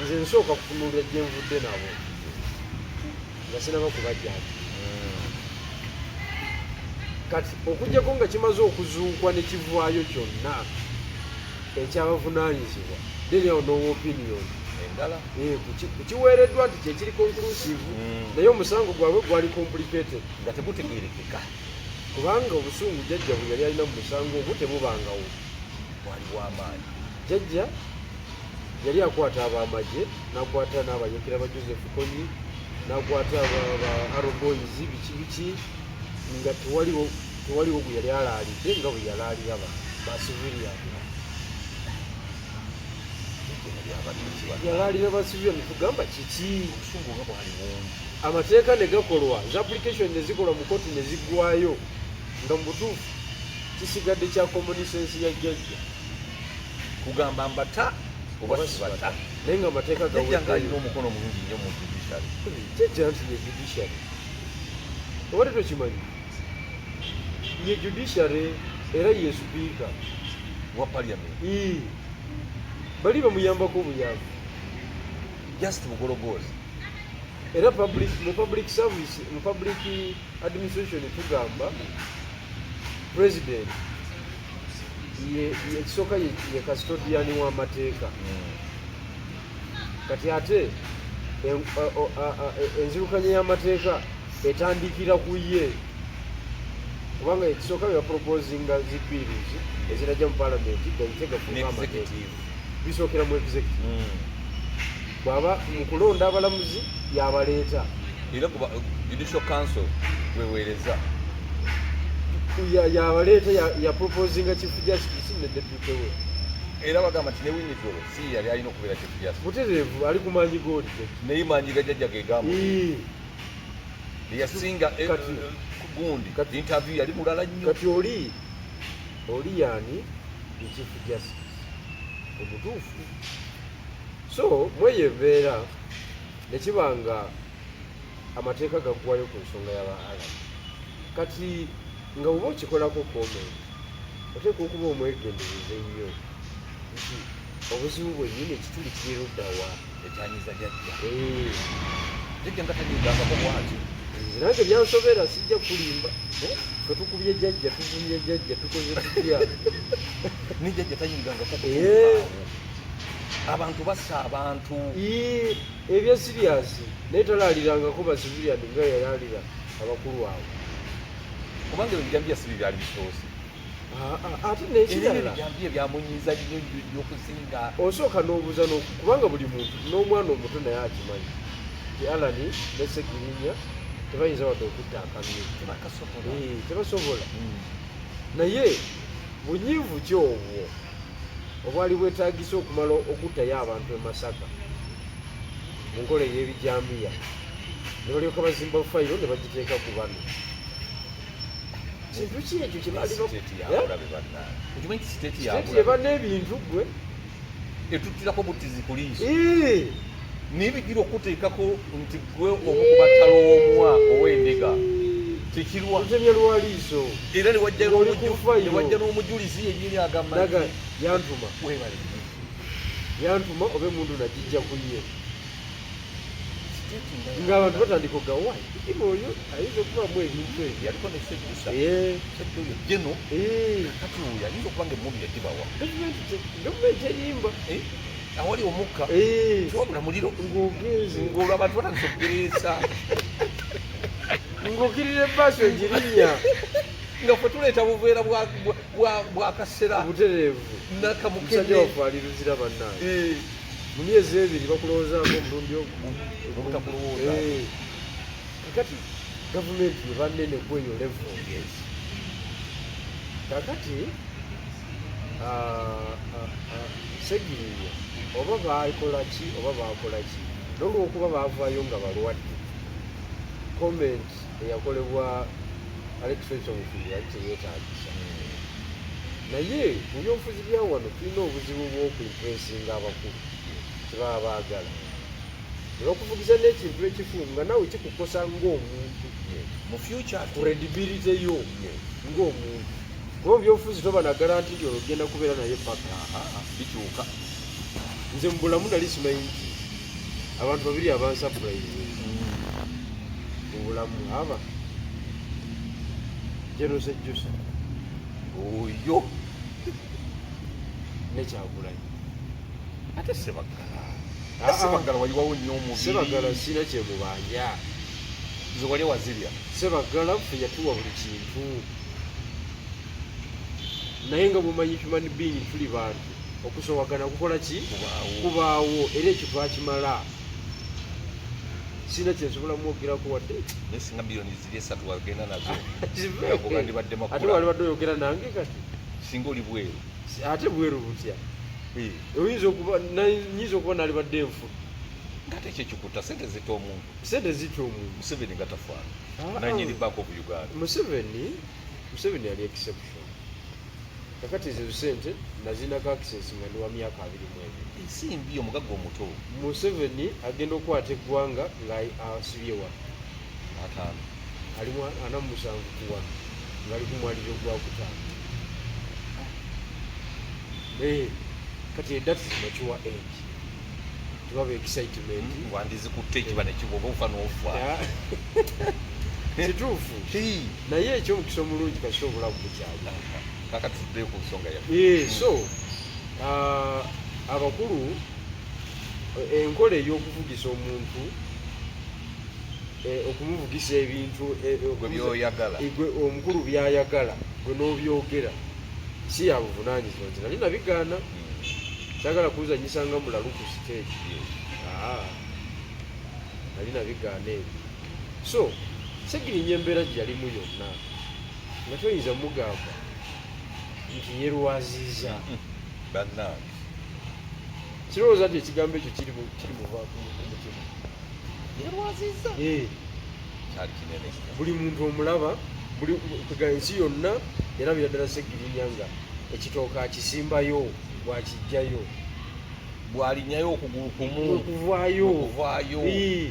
nze nsooka kutunuulira gye nvudde nabo nga sinaba kubajjaji. Kati okuggyako nga kimaze okuzuukwa ne kivaayo kyonna ekyabavunaanyizibwa, then awo n'owa opinion endala. Eh, kukiweereddwa nti kyekiri conclusive. Naye omusango gwabwe gwali complicated. Nga tegutegerekeka. Kubanga obusungu jjajja bwe yali alina mu musango ogwo tebubangawo. Bwali bw'amaanyi. Jjajja yali akwata ab'amagye, n'akwata n'abayekera ba Joseph Kony, n'akwata ba Arrow Boys, biki biki, nga tewaliwo gwe yali alaalidde nga bwe yalaalira ba civilian. Jjajja yali abadde kiba. Yalaalira ba civilian, tugamba kiki? Obusungu nga bwali bungi. Amateeka ne gakolwa, za application ne zikolwa mu kooti ne ziggwayo, nga mu butuufu Kisigadde kya common sense ya jjajja. Kugamba mbata oba sibata. Naye nga amateeka Jjajja nga alina omukono mulungi nnyo mu judiciary. Jjajja nti ye judiciary, obadde tokimanyi? Ye judiciary era ye sipiika wa parliament. Ii. Bali bamuyambako obuyambi. Just bugologoozi. Era public, mu public service, mu public administration tugamba president ekisooka ye custodian w'amateeka. Kati ate enzirukanya y'amateeka etandikira ku ye, kubanga ekisooka bye baproposinga zi bills ezinajja mu parliament gayite gafuuka amateeka. Executive. Bisookera mu executive. Bw'aba mu kulonda abalamuzi, yabaleeta. Era kuba judicial council weweereza. Yabaleeta, ya proposinga chief justice ne deputy we. Era bagamba nti ne Owiny Dollo si yali alina okubeera chief justice. Butereevu, ali ku maanyi goodi. Naye maanyi ga jjajja ge gamu yasinga gundi. Interview yali mulala nnyo. Kati oli yaani ye chief justice omutuufu. So mweyo embeera nekiba nga amateeka gaggwayo ku nsonga y'aba Alan. Kati nga bw'oba okikolako comment, oteekwa okuba omwegendereza ennyo nti obuzibu bwennyini ekituli kiri luddawa. Ekyanyiza jjajja. Jjajja nga tanyigangako bwatyo. Nze nange byansobera, sijja kulimba. Fe tukubye jjajja, tuvumye jjajja, tukoze tutya? Ne jjajja tanyigangako. Abantu bassa abantu. Ii, ebya serious, naye talalirangako ba civilian nga yalalira abakulu abo. Kubanga ebijambiya si byali bisoose. Ah, ah, ate Era nekirala, ebijambiya byamunyiiza nnyo nnyo nnyo okusinga. Osooka n'obuuza kubanga buli muntu n'omwana omuto naye akimanyi nti Alan ne Segirinya tebayinza wadde okutta akamyu. Tebakasobola. Tebasobola. Naye bunyiivu ki obwo obwali bwetagisa okumala okuttayo abantu e Masaka mu nkola ey'ebijambiya, ne balyoka bazimba fayiro ne bagiteeka ku bano? Kintu ki ekyo kye baali State yabulabe bannange. Okimanyi nti state State yabulabe. eba n'ebintu gwe. Etuttirako buttizi ku liiso. Nebigira okuteekako nti gwe omukubattalo w'omwa ow'endiga tekirwa. Lutemya lwa liiso. Era newajja Ng'oli ku fayiro. Newajja n'omujulizi yennyini agamba naga nti yantuma. Weebale nnyo. Yantuma oba emundu nagijja ku ye. State nga Ng'abantu batandika ogawa ima oyo ayinza okubamu ebintu ebyo. Yaliko ne Sejusa. Oyo geno. Kati oyo ayinza okuba nga emmundu yagibawa. Gavumenti erimba. Eh, awali omukka tewabula muliro. Ng'ogenze. Ng'olwo abantu batandise okugereesa. Ng'okirira ebbaasi ogirinnya. Nga ffe tuleeta buveera bwa kasera. Obutereevu. Musajja Nakamukene. Waffe ali Luzira bannange. Mu myezi 2 bakulowoozaako omulundi ogumu. Obutakulowooza. Kakati gavumenti ye banene kweyo level. Kakati Segirinya oba bakola ki oba bakola ki, nolwokuba bavaayo nga balwadde, comment eyakolebwa Alex Omufumbiro yali teyeetagisa. Naye mu byobufuzi bya wano tulina obuzibu bw'okuimpressinga abakulu kyebaba baagala, ne bakuvugiza n'ekintu ekifu nga naawe kikukosa ng'omuntu. Mu future ate. Credibility yo ng'omuntu, kuba mu byobufuzi toba na guarantee nti olwo ogenda kubeera naye paka. Aha, bikyuka. Nze mu bulamu nali simanyi nti abantu babiri abansurprise mu bulamu aba General Sejusa Oyo. Ne Kyagulanyi. Ate Sebaggala? Ah, ah. Sebaggala wayiwawo nnyo omubiri. Sebaggala sina kyemubanja. Nze wali wazirya. Sebaggala ffe yatuwa buli kintu, naye nga bumanyi human being, tuli bantu, okusowagana kukola ki? Kubaawo. Kubaawo, era ekyo twakimala. Sina kyensobola mwogerako wadde. Naye singa miliyoni ziri 3 wagenda nazo. Kiveeko. Ago gandibadde Ate makula. wali badde oyogera nange kati. Singa oli bweru. Ate bweru butya? Oyinza okuba nyinza okuba nalibadde nfu. Ngate ekyo ekikutta sente zita omuntu. Sente zita omuntu. Museveni nga tafaana. Ah, Nanyini ah. Bank of Uganda. Museveni ali exception. Kakati ezo sente nazinako access nga ndi wa myaka 22. Ensimbi omugagga omuto. Museveni agenda okukwata eggwanga nga asibye wa 50. Alimu 47 ku wano, ngaali ku mwaliro gwakutaano. Eh, kati that is mature age, tebaba excitement. Wandizikutte ekiba nekiba oba ofa n'ofa. Kituufu, naye ekyomukisa omulungi kasita obulamu bukyali. Kakati tuddeyo ku nsonga yaffe. So abakulu, enkola ey'okuvugisa omuntu, okumuvugisa ebintu, gwe byoyagala. Gwe omukulu byayagala gwe n'obyogera si yabuvunanyizibwa. Nze nali nabigaana. Kyagala kuzanyisa nga mulalu ku stage. Ah, nali nabigaana ebyo. So Segirinya embeera gye yalimu yonna nga toyinza mugamba nti yerwaziiza. Bannange. Kirowooza nti ekigambo ekyo kiri muva ku mutima. Yerwaziza. Eh, kyali kinene. Buli muntu omulaba, buli kwega ensi yonna erabira ddala Segirinya nga ekitooka akisimbayo bwakijjayo. Bwalinyayo okugulu kumu. Okuvaayo. Okuvaayo. Eh,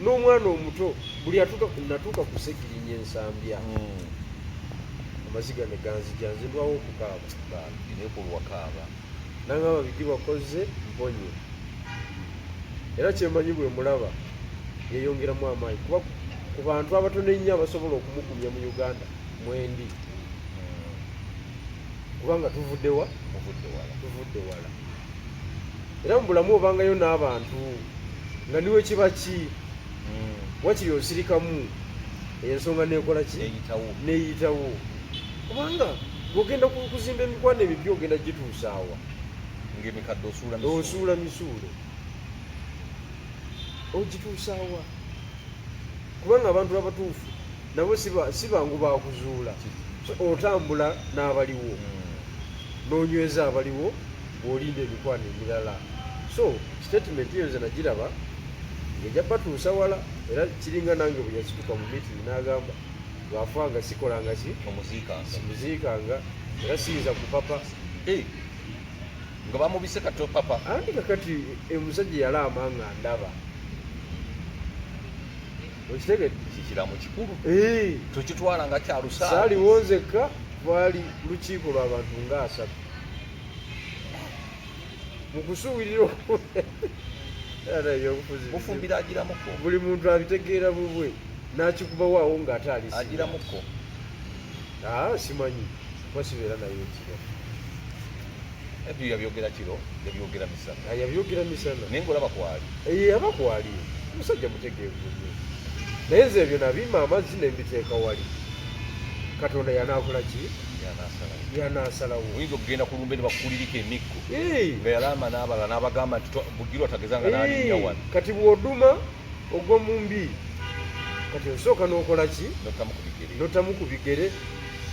n'omwana omuto buli atuuka, natuuka ku Segirinya Ensambya, amaziga ne ganzija, nze ndwawo okukaaba. Bambi, naye kulwakaaba. Nangamba Bigirwa koze mponye, era kyemanyi bwe mulaba yeyongeramu amaanyi, kuba ku bantu abatono ennyo abasobola okumugumya mu Uganda mwendi, kubanga tuvuddewa. Muvudde wala. Tuvudde wala, era mu bulamu obangayo n'abantu nga niwe kiba ki, wakiri osirikamu ensonga nekola ki. Neyitawo. Neyitawo, kubanga bwogenda kuzimba emikwano emipya ogenda gituusaawa. Ng'emikadde osuula misuule. Osuula misuule, ogituusaawa, kubanga abantu abatuufu nabo si bangu bakuzuula. So, otambula n'abaliwo, n'onyweza abaliwo bw'olinda emikwano emirala. So statement eyo nze nagiraba ng'ejja batuusa wala, era kiringa nange bwe yakituka mu meeting n'agamba bw'afanga sikolanga ki. Omuziikanga. Simuziikanga, era siyinza kupapa. Eh, nga bamubise kato papa. Anti kakati omusajja yalaama nga ndaba, okitegedde? Kikiramu kikulu. Eh, tokitwala nga kyalusaali. Saaliwo nzekka, lwali lukiiko lw'abantu nga 30 mu kusuubirira era ebyobufuzi. Mufumbira agiramuko. Buli muntu abitegeera bubwe n'akikubawo awo ng'ate ali serious. Agiramuko. Ah, simanyi kuba sibeera naye ekiro. Ebyo yabyogera kiro, yabyogera misana? Ah, yabyogera misana. Naye ngaolaba kwali. Eh, aba kwali omusajja mutegeevu nnyo, naye nze ebyo nabimma amazzi ne mbiteeka wali, Katonda yanaakola ki. Yanasalawo. Yanaasalawo. Oyinza okugenda ku lumbe ne bakukuliriko emiggo. Eh, nga yalamba n'abalala n'abagamba nti Bugirwa tagezanga n'alinnya wano. Kati bw'oduma ogwa mu mbi, kati osooka n'okola ki? Nottamu ku bigere. Nottamu ku bigere,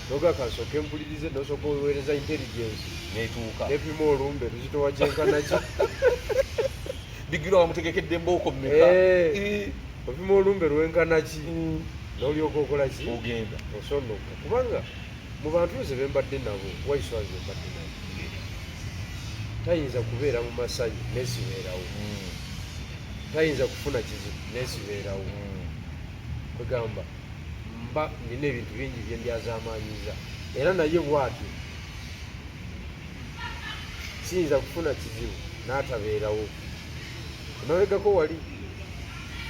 noga kansooke mpulirize, nosooka oweereza intelligence. Netuuka. Nepima olumbe luzitowa kyenkana ki. Bigirwa bamutegekedde embooko mmeka? Eh. Eh, Opima olumbe lwenkana ki, n'olyoka okola ki? Ogenda. Osonoka, kubanga mu bantu nze bembadde nabo, Waiswa nze mbadde nabo, tayinza kubeera mu masanyu nesibeerawo, tayinza kufuna kizibu nesibeerawo. Kwegamba mba nina ebintu bingi byendyazamanyiza, era naye bwatyo siyinza kufuna kizibu n'atabeerawo. Emabegako wali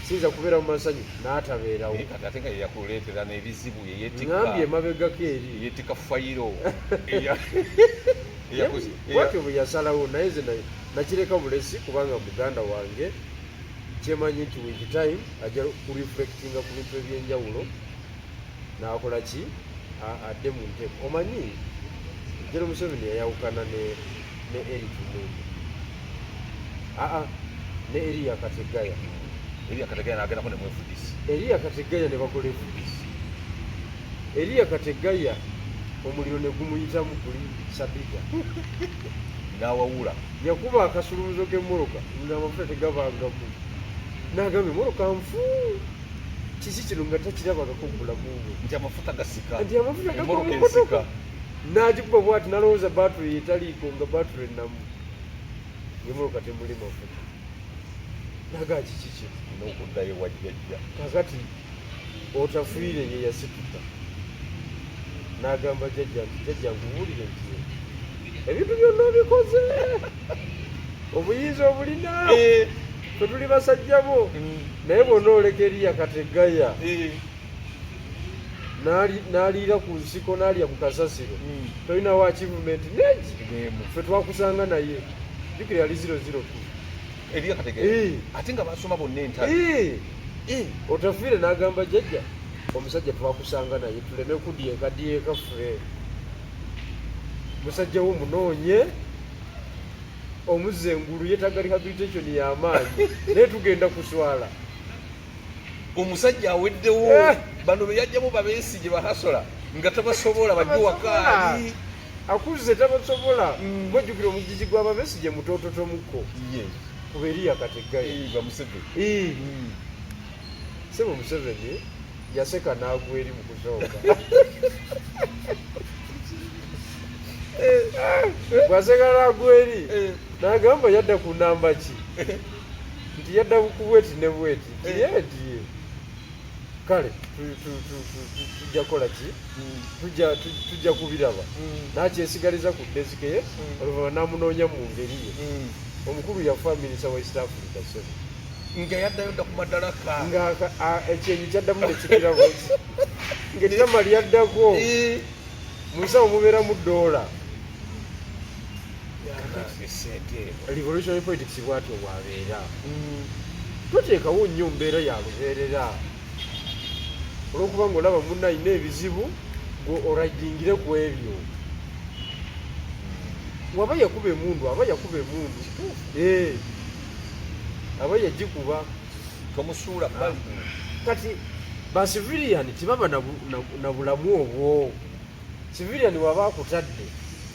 siyinza kubeera mu masanyu n'atabeerawo. Naye kati ate nga yeyakuleetera n'ebizibu, yeyetikka. Ŋambye emabegako eri. Yeyetikka fayiro. Bwatyo bwe yasalawo, naye nze nakireka bulesi, kubanga muganda wange kyemanyi nti with time ajja kureflectinga ku bintu ebyenjawulo n'akola ki, adde mu ntebe. Omanyi General Museveni yayawukana ne Eri Tumwine, aa, ne Eriya Kategaya. Eriya Kategaya n'agendako ne mu FDC. Eriya Kategaya ne bakola FDC. Eriya Kategaya omuliro ne gumuyitamu guli Sabija. N'awawula. Yakuba akasulubuzo k'emmoloka ng'amafuta tegabangamu, n'agamba emmoloka nfu, kiki kino nga takirabagako mu bulamu bwe. Nti amafuta gasika. Nti amafuta gagwa Emmotoka mu mmotoka. ensika. N'agikuba bwati nalowooza battery etaliiko, nga battery ennamu, ng'emmotoka temuli mafuta. Naga kiki kino? N'okuddayo wajjajja. Kakati Otafiire ye yasituka n'agamba jjajja nti, "Jjajja, nkubuulire nti ebintu byonna obikoze, obuyinza obulina, fe tuli basajja bo, naye bwonna oleka eriya Kategaya n'aliira ku nsiko, n'alya ku kasasiro, tolinawo achievement negi. Nemu. Ffe twakusanga naye." Jjukira yali 002. Eriya Kategaya. Ate nga basoma bonna entale. Otafiire n'agamba jjajja, "Omusajja twakusanga naye, tuleme kudyeka dyeka ffe. Musajja wo munoonye omuzza engulu, yetaaga rehabilitation y'amaanyi, naye tugenda kuswala." Omusajja aweddewo. Bano be yajjamu babeesige bahasola nga tabasobola, bajje wakaali. Akuze tabasobola. Gwejjukira omugigi gw'ababesigye mutoototomuko kuba eriya Kategaya. Gwa Museveni. Sebo Museveni yaseka n'agwa eri mu kusooka. Bw'aseka n'agwa eri, n'agamba yadda ku namba ki, nti yadda ku bweti ne bweti, nti ye nti ye kale tujja kukola ki, tujja kubiraba. N'akyesigaliza ku desk ye. Oluvannyuma n'amunoonya mu ngeri ye. Omukulu yafa minisita wa East Africa, sebo. Nga yaddayo dda ku madalaka. Nga ekyenyi kyaddamu nekikira bweki, ng'ettama lyaddako. Mu nsawo mubeeramu ddoola. Yanange, sente eno. Revolutionary politics bwatyo bwabeera. Toteekawo nnyo mbeera ya lubeerera olwokuba nga olaba munna alina ebizibu, gwe oragingire ku ebyo. Waba yakuba emundu, aba yakuba emundu. Aba yagikuba. Tomusuula bbali. Kati ba civilian tebaba na bulamu obwo. Civilian waba akutadde,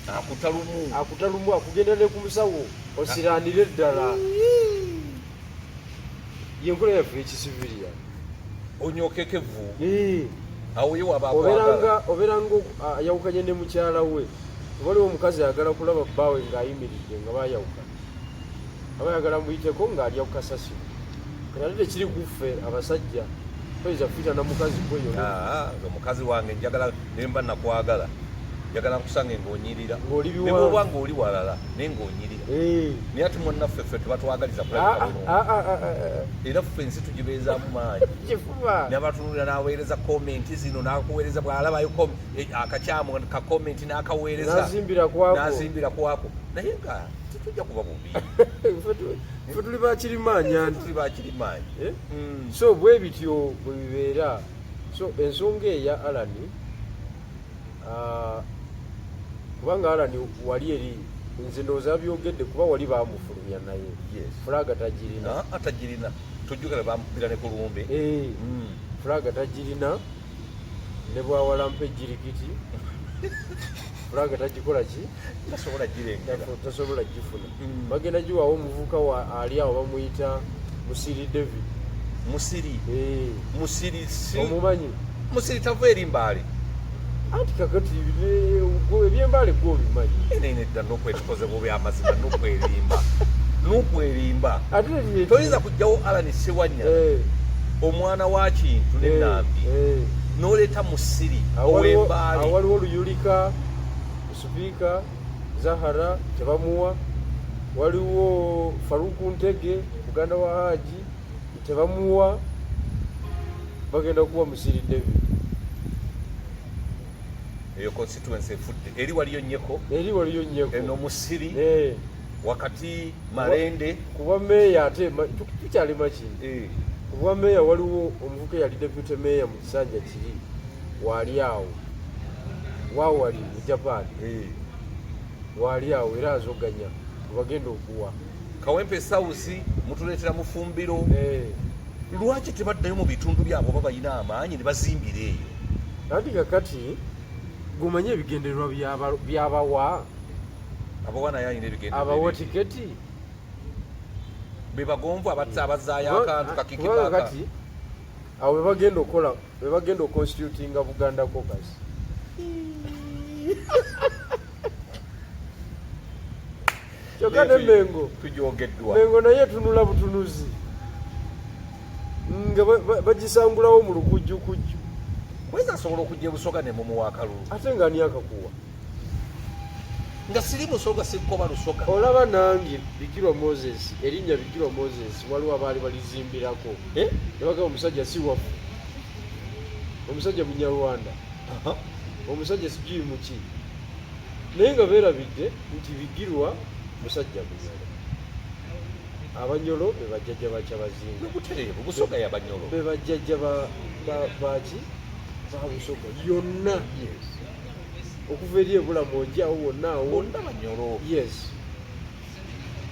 akuta lumu. Akuta lumu, akugenda ne ku musawo osiranire ddala. Yenkola yaffe ekicivilian. Onyokeko evvu awo ye waba akwagala. Obeeranga ayawukanye ne mukyala we, waliwo omukazi ayagala kulaba bbaawe ng'ayimiridde nga bayawukana, aba ayagala muyiteko ng'alya ku kasasiro. Kati ate tekiri kuffe abasajja, toyinza kuyita na mukazi gweyo. Ah, nze omukazi wange njagala nemba nakwagala, njagala nkusange ng'onyirira. Ng'oli Ne biwanvu. bw'oba ng'oli walala naye ng'onyirira. Naye ate mwannaffe ffe tebatwagaliza kulabika bulungi. Era ffe ensi tugibeezaamu maanyi. Kifuba. Nabatunulira n'aweereza comment zino, n'akuweereza bw'alabayo akakyamu ka comment n'akaweereza. N'azimbira kwako. N'azimbira kwako, naye nga tetujja kuba bubi. Ffe tuli bakirimaanya nti tuli bakirimaanyi. Eh? So bwe bityo bwe bibeera. So ensonga eya Alani, kubanga Alani wali eri nze ndowooza byogedde kuba wali bamufulumya naye flag tagirina. Ah, tagirina, tojjukira bamukubira ne ku lumbe. Flag tagirina, ne bwawalampa ejjirikiti flag tagikola ki? Tasobola girengera. Tasobola gifuna. Bagenda giwawo omuvubuka wa ali awo bamuyita Musiri David. Musiri. Musiri si Omumanyi? Musiri tava eri Mbaale. Anti kakati ebyembaale gwe obimanyi. Enene dda nokwetukoze bubi, amazima nokwerimba nokwerimba. Ate Toyinza kugjawo Alani Sewanya, omwana wa Kintu nenambi, noleeta Musiri ow'Embaale. Awaliwo oluyulika sipiika Zahara tebamuwa, waliwo Faruku Ntege muganda wa Haji tebamuwa, bagenda kuwa Musiri David. Eyo constituency efudde, eri waliyo Nyeko. Eri waliyo Nyeko. Eno Musiri, wakati Malende. Kuba meeya ate tukyali Makindi. Kuba meeya waliwo omuvuka eyali deputy meeya mu kisanja kiri, waali awo waawali mu Japan. Waali awo era azoganya webagenda okuwa. Kawempe South mutuleetera Mufumbiro. Lwaki tebaddayo mu bitundu byabwe oba balina amaanyi ne bazimbira eyo? Anti kakati gumanye ebigendererwa byabawa. Abawa naye alina ebigendererwa. Abawa ebye. Tiketi. Be bagonvu abatta abazzaayo akantu Kubanga kakikibaka. kati awo bebagenda okukola, bebagenda oconstitutinga Buganda Caucus. Kyokka ne Mengo tujogeddwa. Mengo naye etunula butunuzi nga bagisangulawo mu lukujjukujju. Kwezi asobola okujja ebusoga ne mumuwa akalulu. Ate nga ani akakuwa? Nga siri musoga, sikkoba lusoga. Olaba nange Bigirwa Moses, erinnya Bigirwa Moses waliwo abaali balizimbirako. Eh? Ne bagamba omusajja si waffe, omusajja Munyarwanda, omusajja sijui muki, naye nga beerabidde nti Bigirwa musajja Munyolo. Abanyolo be bajjajja ba Kyabazinga. Butereevu, Busoga ya Banyolo. Be bajjajja baki ba Busoga yonna. Yes. Okuva eri ebulamu ojja awo wonna awo. Bonna Banyolo. Yes.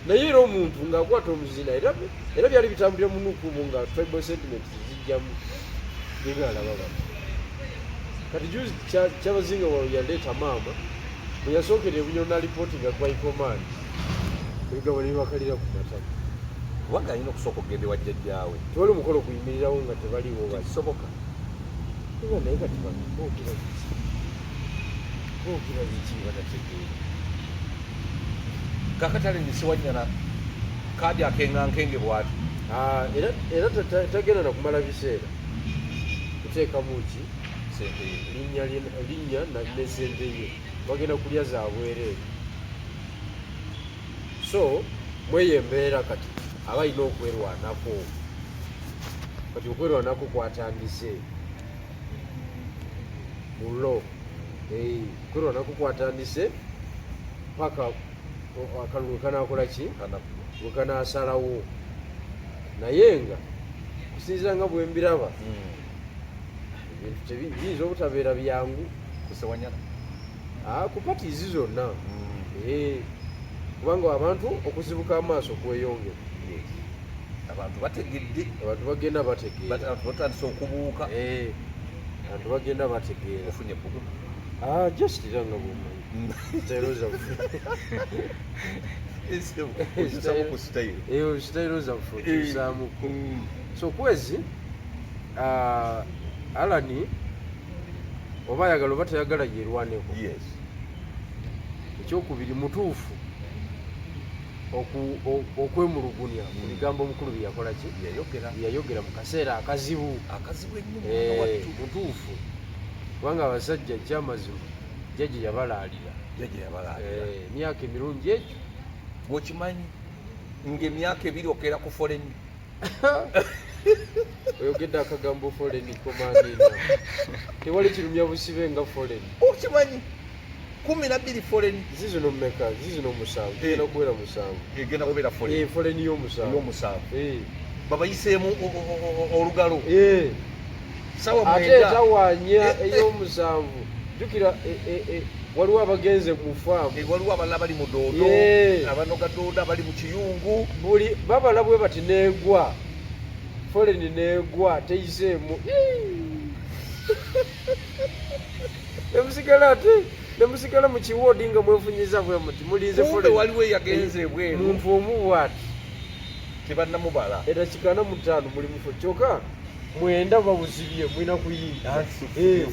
Naye era omuntu ng'akwata omuzina era byali bitambulira mu nukumu nga tribal sentiments zijjamu nibwalaba bano. Kati juzi Kyabazinga wawe yaleeta maama bwe yasookera ebunyolo n'alipooti nga gwaikomaani ebigabo ne bibakalira ku matama. Kubanga alina okusooka okugenda ewa jjajjaawe. Tewali mukolo kuyimirirawo nga tebaliwo bali. Tekisoboka. Nga naye kati bano boogera biki? Boogera biki batategeera? Kakati Allen Ssewanyana kaadi akengankenge bw'ati. Ah, era tagenda na kumala biseera kuteekamu ki sente ye. Linnya ne sente ye bagenda kulya za bwereere. So mweyo embeera kati aba alina okwerwanako. Kati okwerwanako kwatandise mulo, okwerwanako kwatandise paka akalulu kanakola ki bwe kanaasalawo, naye nga kusinziira nga bwe mbiraba ebintu biyinza obutabeera byangu. Ku Ssewanyana. Ah, ku parties zonna. Kubanga abantu okuzibuka amaaso kweyongera. Yes. Abantu bategedde. Abantu bagenda bategeera. Abantu batandise okubuuka. Abantu bagenda bategeera. Ofunye ebbugumu. Ah, just era nga bwomanyi sitayiro zaffe. Okyusamu ku sitayiro. Sitayiro zaffe okyusaamuko. So kwezi Alani oba ayagala oba tayagala yerwaneko. Ekyokubiri, mutuufu okwemulugunya ku bigambo omukulu bye yakola ki yayogera. Bye yayogera mu kaseera akazibu. Akazibu ennyo, mwana wattu. Mutuufu kubanga abasajja ekyamazima jjajja yabalaalira. Jjajja yabalaalira. Emyaka emirungi egyo. Bw'okimanyi ng'emyaka 2 okeera ku foreign. Oyogedde akagambo foreign komandina, tewali kirumya busibe nga foreign. Okimanyi 12 foreign. Zizino mmeka? Zizino 7, zigenda kuwera 7. Egenda kubeera foreign. Foreign y'omusanvu. Y'omusanvu. Babayiseemu olugalo. Sawa Ate 9. etawaanya ey'omusanvu, jjukira waliwo abagenze mu faamu. Waliwo abalala bali mu doodo, abanoga doodo abali mu kiyungu. Buli babala bwe bati neegwa foreign, neegwa teyiseemu, nemusigala ate nemusigala mu kiwoodi nga mwefunyiza bwe muti mulinze Kumbe foreign. waliwo eyagenze ebweru. Muntu omu bwati. Tebannamubala. Edakika 45 muli mufo, kyokka 9 babuzibye, mulina kuyingira.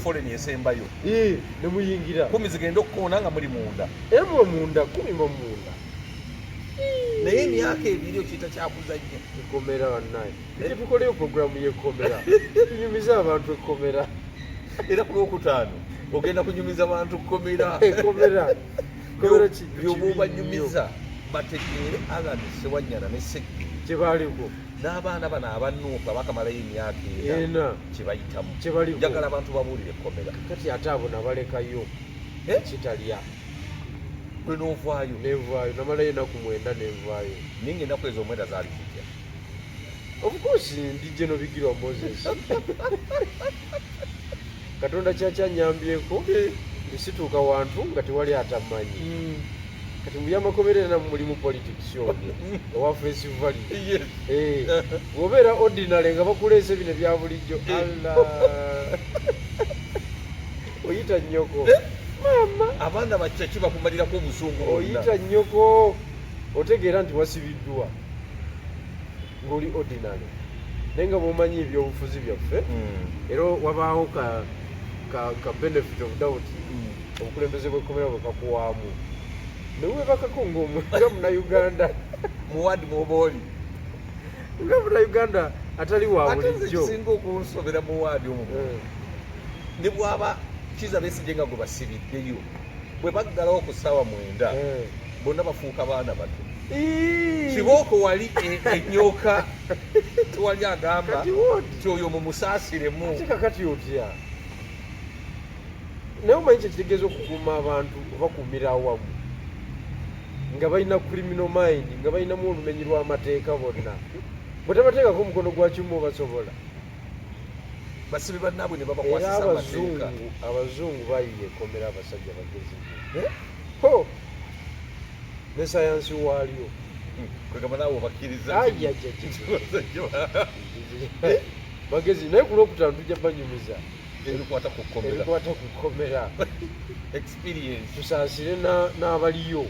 Foreign esembayo. Ne muyingira. 10 zigenda okukoona nga muli munda. Era muba munda, 10 muba munda. Naye emyaka 2 okiyita kyakuzannya? Ekkomera bannaye, ete tukoleyo programu y'ekkomera, tunyumize abantu ekkomera. Era ku Lwokutaano ogenda kunyumiza bantu kkomera. Ekkomera, ekkomera Byoba kibi obanyumiza bategeere Alan Sewanyana ne Segge kye baaliko n'abaana bano abanuuka bakamalayo emyaka 4 ena kye bayitamu. Kye baliko. Njagala abantu babuulire ekkomera. Kati ate abo nabalekayo. Eh? Kitalya. Gwe n'ovaayo? Nenvaayo, namalayo enaku 9 nenvaayo. Naye nga ennaku ezo 9 zaali zitya? Of course ndi General Bigirwa Moses, Katonda kyakyanyambyeko ndisituuka wantu nga tewali atamanyi. Kati mu byamakomera era mulimu politics omwo owa face value. Bw'obeera ordinary nga bakuleese bino ebya bulijjo, alla oyita nnyoko maama. Abaana bakyaki bakumalirako obusungu bwonna. Oyita nnyoko, otegeera nti wasibiddwa ng'oli ordinary, naye nga bw'omanyi ebyobufuzi byaffe, era wabaawo ka benefit of doubt. Obukulembeze bw'ekkomera bwe kakuwaamu newebakako nga munauganda. Muwadi mwoba oli. Nga munauganda atali wa Ate nze bulijjo. Kisinga okunsobera muwaadi omwo, ne bwaba Kiza Besigye nga gwe basibiddeyo, bwe baggalawo ku ssaawa 9, bonna bafuuka baana bato. Kibooko wali enyoka, tewali agamba Kati what? nti oyo mumusaasiremu. Ate kakati otya? Naye omanyi kyekitegeeza okukuuma abantu, obakuumira awamu nga balina criminal mind, nga balinamu olumenyi lw'amateeka bonna, bwe tabateekako omukono gwa kyuma obasobola. Basibe bannaabwe ne Era babakwasisa amateeka. Abazungu bayiye ekomera, abasajja bagezi nnyo. Eh? Ho, ne sayansi waalyo. Kwegamba naawe obakkiriza Ai, ai, ai, ai. Bagezi, naye ku Lwokutaano tujja banyumiza ebikwata ku kkomera. Ebikwata ku kkomera. Experience. Tusaasire n'abaliyo.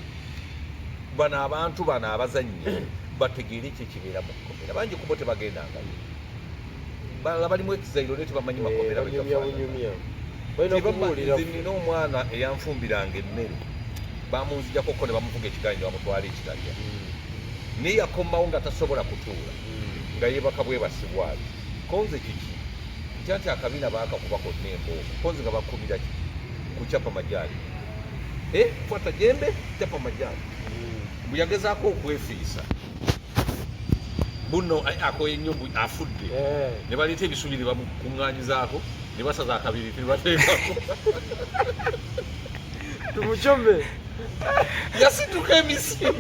Bano abantu bano abazannyi bategeere ki ekibeera mu kkomera. Bangi kubo tebagendangayo, balala balimu exile naye tebamanyi makomera bwe Banyumya gafaanana. Bunyumya balina kubuulira. Nze nina omwana eyanfumbiranga emmere, bamunzijakoko ne bamuvuga ekigaali ne bamutwala ekitalya, naye yakomawo nga tasobola kutuula, nga yeebaka bwebasi bwali. Konze kiki ntya nti akabina baakakuba konna embooko, konze nga bakubira ki kucapa majaani. Eh, kwata jembe, chapa majaani. Bwe yagezaako okwefiisa buno akoye nnyo mbu afudde, ne baleeta ebisubi ne bamukuŋŋaanyizaako, ne basaza akabiriti ne bateekako. Tumucome. Yasituka emisinde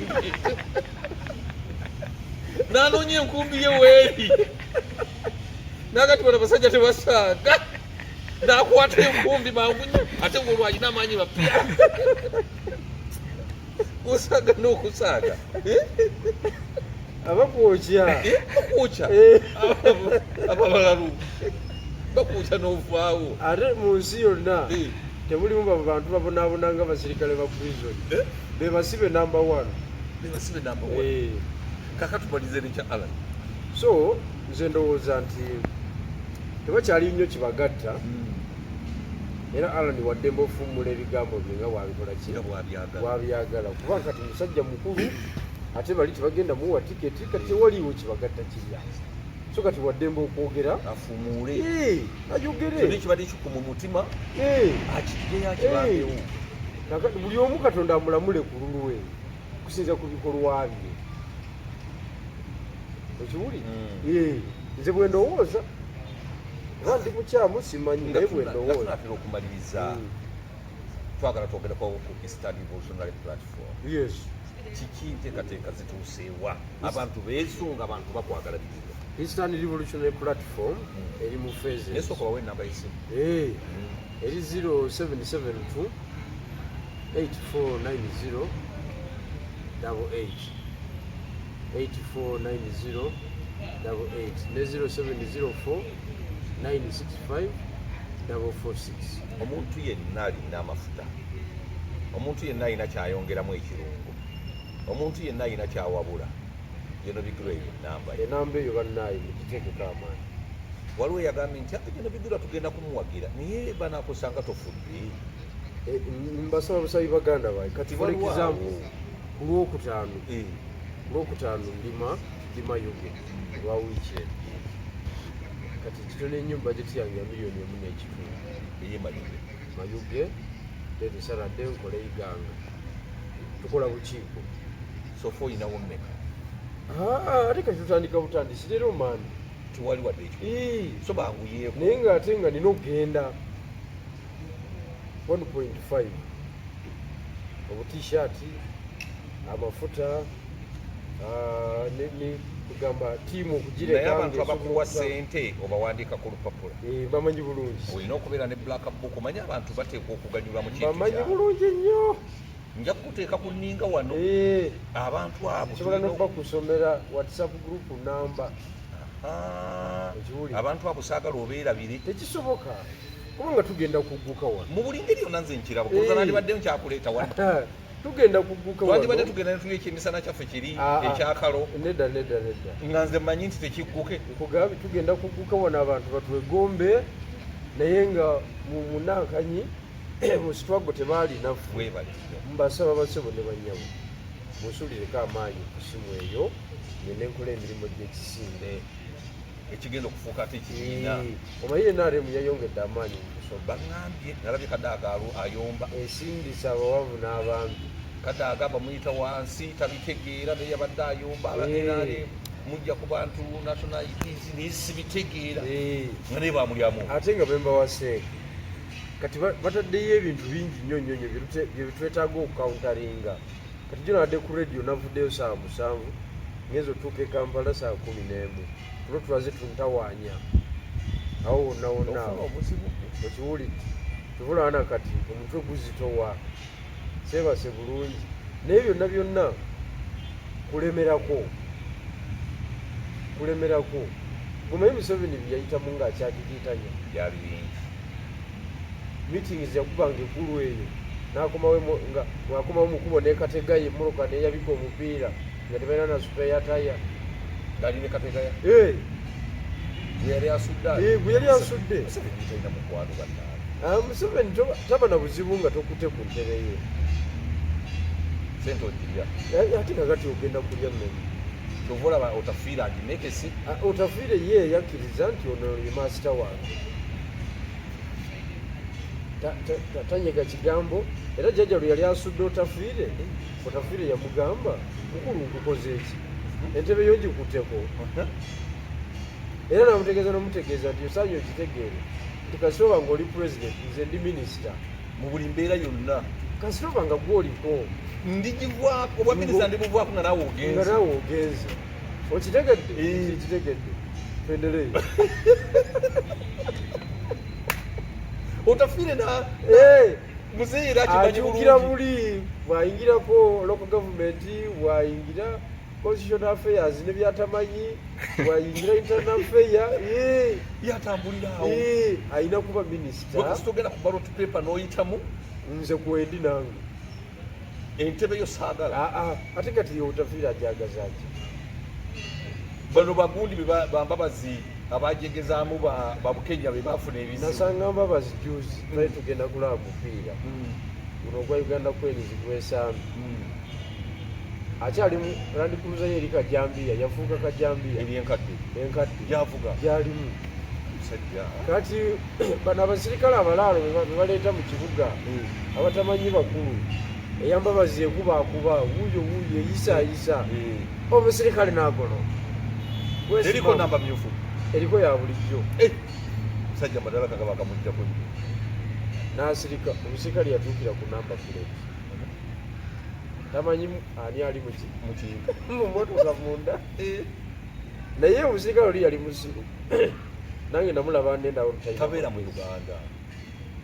n'anoonya enkumbi ye weeri, nagati bano abasajja tebasaaga, n'akwata enkumbi mangu nnyo, ate ng'olwo alina amaanyi mapya kusaaga n'okusaaga. Abakwokya. Bakwokya. Ababalalu bakwokya n'ovaawo. Ate mu nsi yonna temulimu bantu babonaabona nga basirikale ba prison. Be basibe number one. Bebasibe number one. Kaka tumalize nekya Alan. So nze ndowooza nti tebakyali nnyo kibagatta, era Alan waddembe ofuumula ebigambo bye nga bwabikola ki nga bwabyagala. Bwabyagala, kuba kati musajja mukulu, ate bali tebagenda muwa tiketi, kati tewaliiwo kibagatta kirya, so kati waddembe okwogera. Afumuule. Ayogere. Kyonna ekibadde kiku mu mutima akijjeyo, akibambewo. Kakati buli omu Katonda amulamule ku lulwe kusinza ku bikolwa bye, okiwuli? Nze bwe ndowooza, oba ndi mukyamu simanyi, naye bwe Nga ndowooza. tunatera okumaliriza, twagala twogereko ku Eastern Revolutionary Platform. Yes. Kiki, nteekateeka zituuseewa? Abantu beesunga, abantu bakwagala bizibu. Eastern Revolutionary Platform eri mu phases. Naye sooka bawe enamba y'essimu. Eri 0772 8490 88, 8490 88 ne 0704 965 446. Omuntu yenna alina amafuta, omuntu yenna alina kyayongeramu ekirungo, omuntu yenna alina kyawabula, General Bigirwa, eyo enamba ye. Enamba eyo bannaaye mugiteekeko amaanyi. Waliwo eyagambye nti ate General Bigirwa tugenda kumuwagira, naye banakusanga tofudde. Mbasaba busabi baganda bange, kati for Tiwaliwo example awo. ku Lwokutaano, ku Lwokutaano ndima Mayuge lwa wiiki eno. Kati kitono ennyo, bajeti yange ya 1.5 miliyoni. Eye Mayuge. Mayuge, then Saturday nkole Iganga, tukola bukiiko. So far oyinawo mmeka? Ah, ate kati tutandika butandisi leero maani. Tewali wadde ekyo, so banguyeeko. Naye ngaate nga nina okugenda 1.5, obutishaati, amafuta, ne kugamba tiimu Naye okugireka. abantu abakuwa sente obawandiika ku lupapula? Bamanyi bulungi. Olina okubeera ne black book, omanyi abantu bateekwa okuganyulwa mu kintu Bamanyi kyabwe. bulungi nnyo. Nja kukuteeka ku nninga wano. Abantu abo Nsobola tulina nokubakusomera WhatsApp group namba. Aha. Okiwulira? Abantu abo saagala obeerabire. Tekisoboka, kubanga tugenda kugguka wano. Mu buli ngeri yonna nze nkiraba koza. Nandibadde nkyakuleeta wano. Tugenda kugguka Twandibadde wano. tugenda netulya ekyemisana kyaffe kiri Ah, ah. ekyakalo. Nedda, nedda, nedda. Nga nze mmanyi nti tekigguke. Nkugambye, tugenda kugguka wano, abantu batwegombe, naye nga mu munankanyi. Mu struggle tebaalina ffe. Webale nnyo. Mbasaba basebo ne bannyabo, musulireko amaanyi ku simu eyo, ngende nkola emirimu gy'ekisinde. Ekigenda okufuuka ate ekibiina. Omanyi NRM yayongedde amaanyi mu Busoga. Baŋŋambye nalabye Kadaaga ayomba. Esindisa abawavu n'abambi. Kadaaga bamuyita wansi tabitegeera, naye yabadde ayomba aba NRM mujja ku bantu national IDs, naye sibitegeera nga naye bamulyamu. Ate nga bembawaseeko kati bataddeyo ebintu bingi nnyo nnyo nnyo bye bitwetaaga okucountering'a. Kati gyo nabadde ku radio, navuddeyo 7:00, ngenza otuuka e Kampala 11:00, tulo tulaze tuntawaanya awo wonna wonna. Ofuna Awo obuzibu. Okiwulidde, tubulaana kati omutwe guzitowa, seebase bulungi, naye byonna byonna kulemerako, kulemerako. Gumanyi Museveni byeyayitamu ng'akyakikiitanya. Byali bingi. Meetings yakubanga eggulu eyo, n'akomawo nga bw'akomawo mu kkubo n'ekategayo emmotoka n'eyabika omupiira nga tebalina na spare tire. Ngali ne Kategaya. Eh, gwe yali asudde. Eh, gwe yali asudde. Museveni talina mukwano, bannange. Ah, Museveni taba na buzibu nga tokute ku ntebe ye. Sente ogirya. Eh, ate kakati ogenda kulya mmere? Kyova olaba Otafiire agimekese. Ah, Otafiire ye yakkiriza nti ono ye master wange. Tanyega kigambo. Era jjajja lwe yali asudde Otafiire, Otafiire yamugamba, "Mukulu, nkukoze eki? Entebe yo ngikutteko." Era namutegeeza nomutegeeza nti osaanye okitegeere nti kasita oba nga oli president, nze ndi minisita. Mu buli mbeera yonna. Kasita oba nga gwoliko. Ndigivwako obwa minisita, ndibuvaako nga naawe nga ogenze. Naawe ogenze, okitegedde? Eh. Kitegedde, twendereyo. Otafiire na Eh, muzeeyi era akimanyi akyukira bulungi. buli bwayingirako local government, bwayingira constitutional affairs ne byatamanyi, bwayingira internal affair, eh, Yatambulira awo. eh, ayina kuba Gwe minisita. kasita ogenda ku ballot paper n'oyitamu, Nze kwendi nange. Entebe yo saagala. Ah, ah, ate kati Otafiire ajagaza ki? Bano bagundi be bambabazi abajegezaamu babukenya be bafuna ebizibu. Nasanga Mbabazi juzi, twali tugenda kulaba mupiira guno ogwa Uganda Cranes gwesambi. Akyali mu Land Cruiser ye eri kajambiya, yafuuka kajambiya. Eri enkadde. Enkadde. Gyavuga. Gyalimu. Musajja. Kati bano abasirikale abalaalo be baleeta mu kibuga abatamanyi bakulu, eyambabazi ekuba akuba wuuyo wuuyo, eyisaayisa omusirikale nagono. Eriko namba myufu? Eriko ya bulijjo. Eh, musajja madala kagaba kamujjako nnyo. N'asirika. Omusirikale yatuukira ku namba plate, tamanyi ani ali muki mukinga mu motoka munda. Naye omusirikale oli yali musiru, nange namulaba nendawo. Tabeera mu Uganda.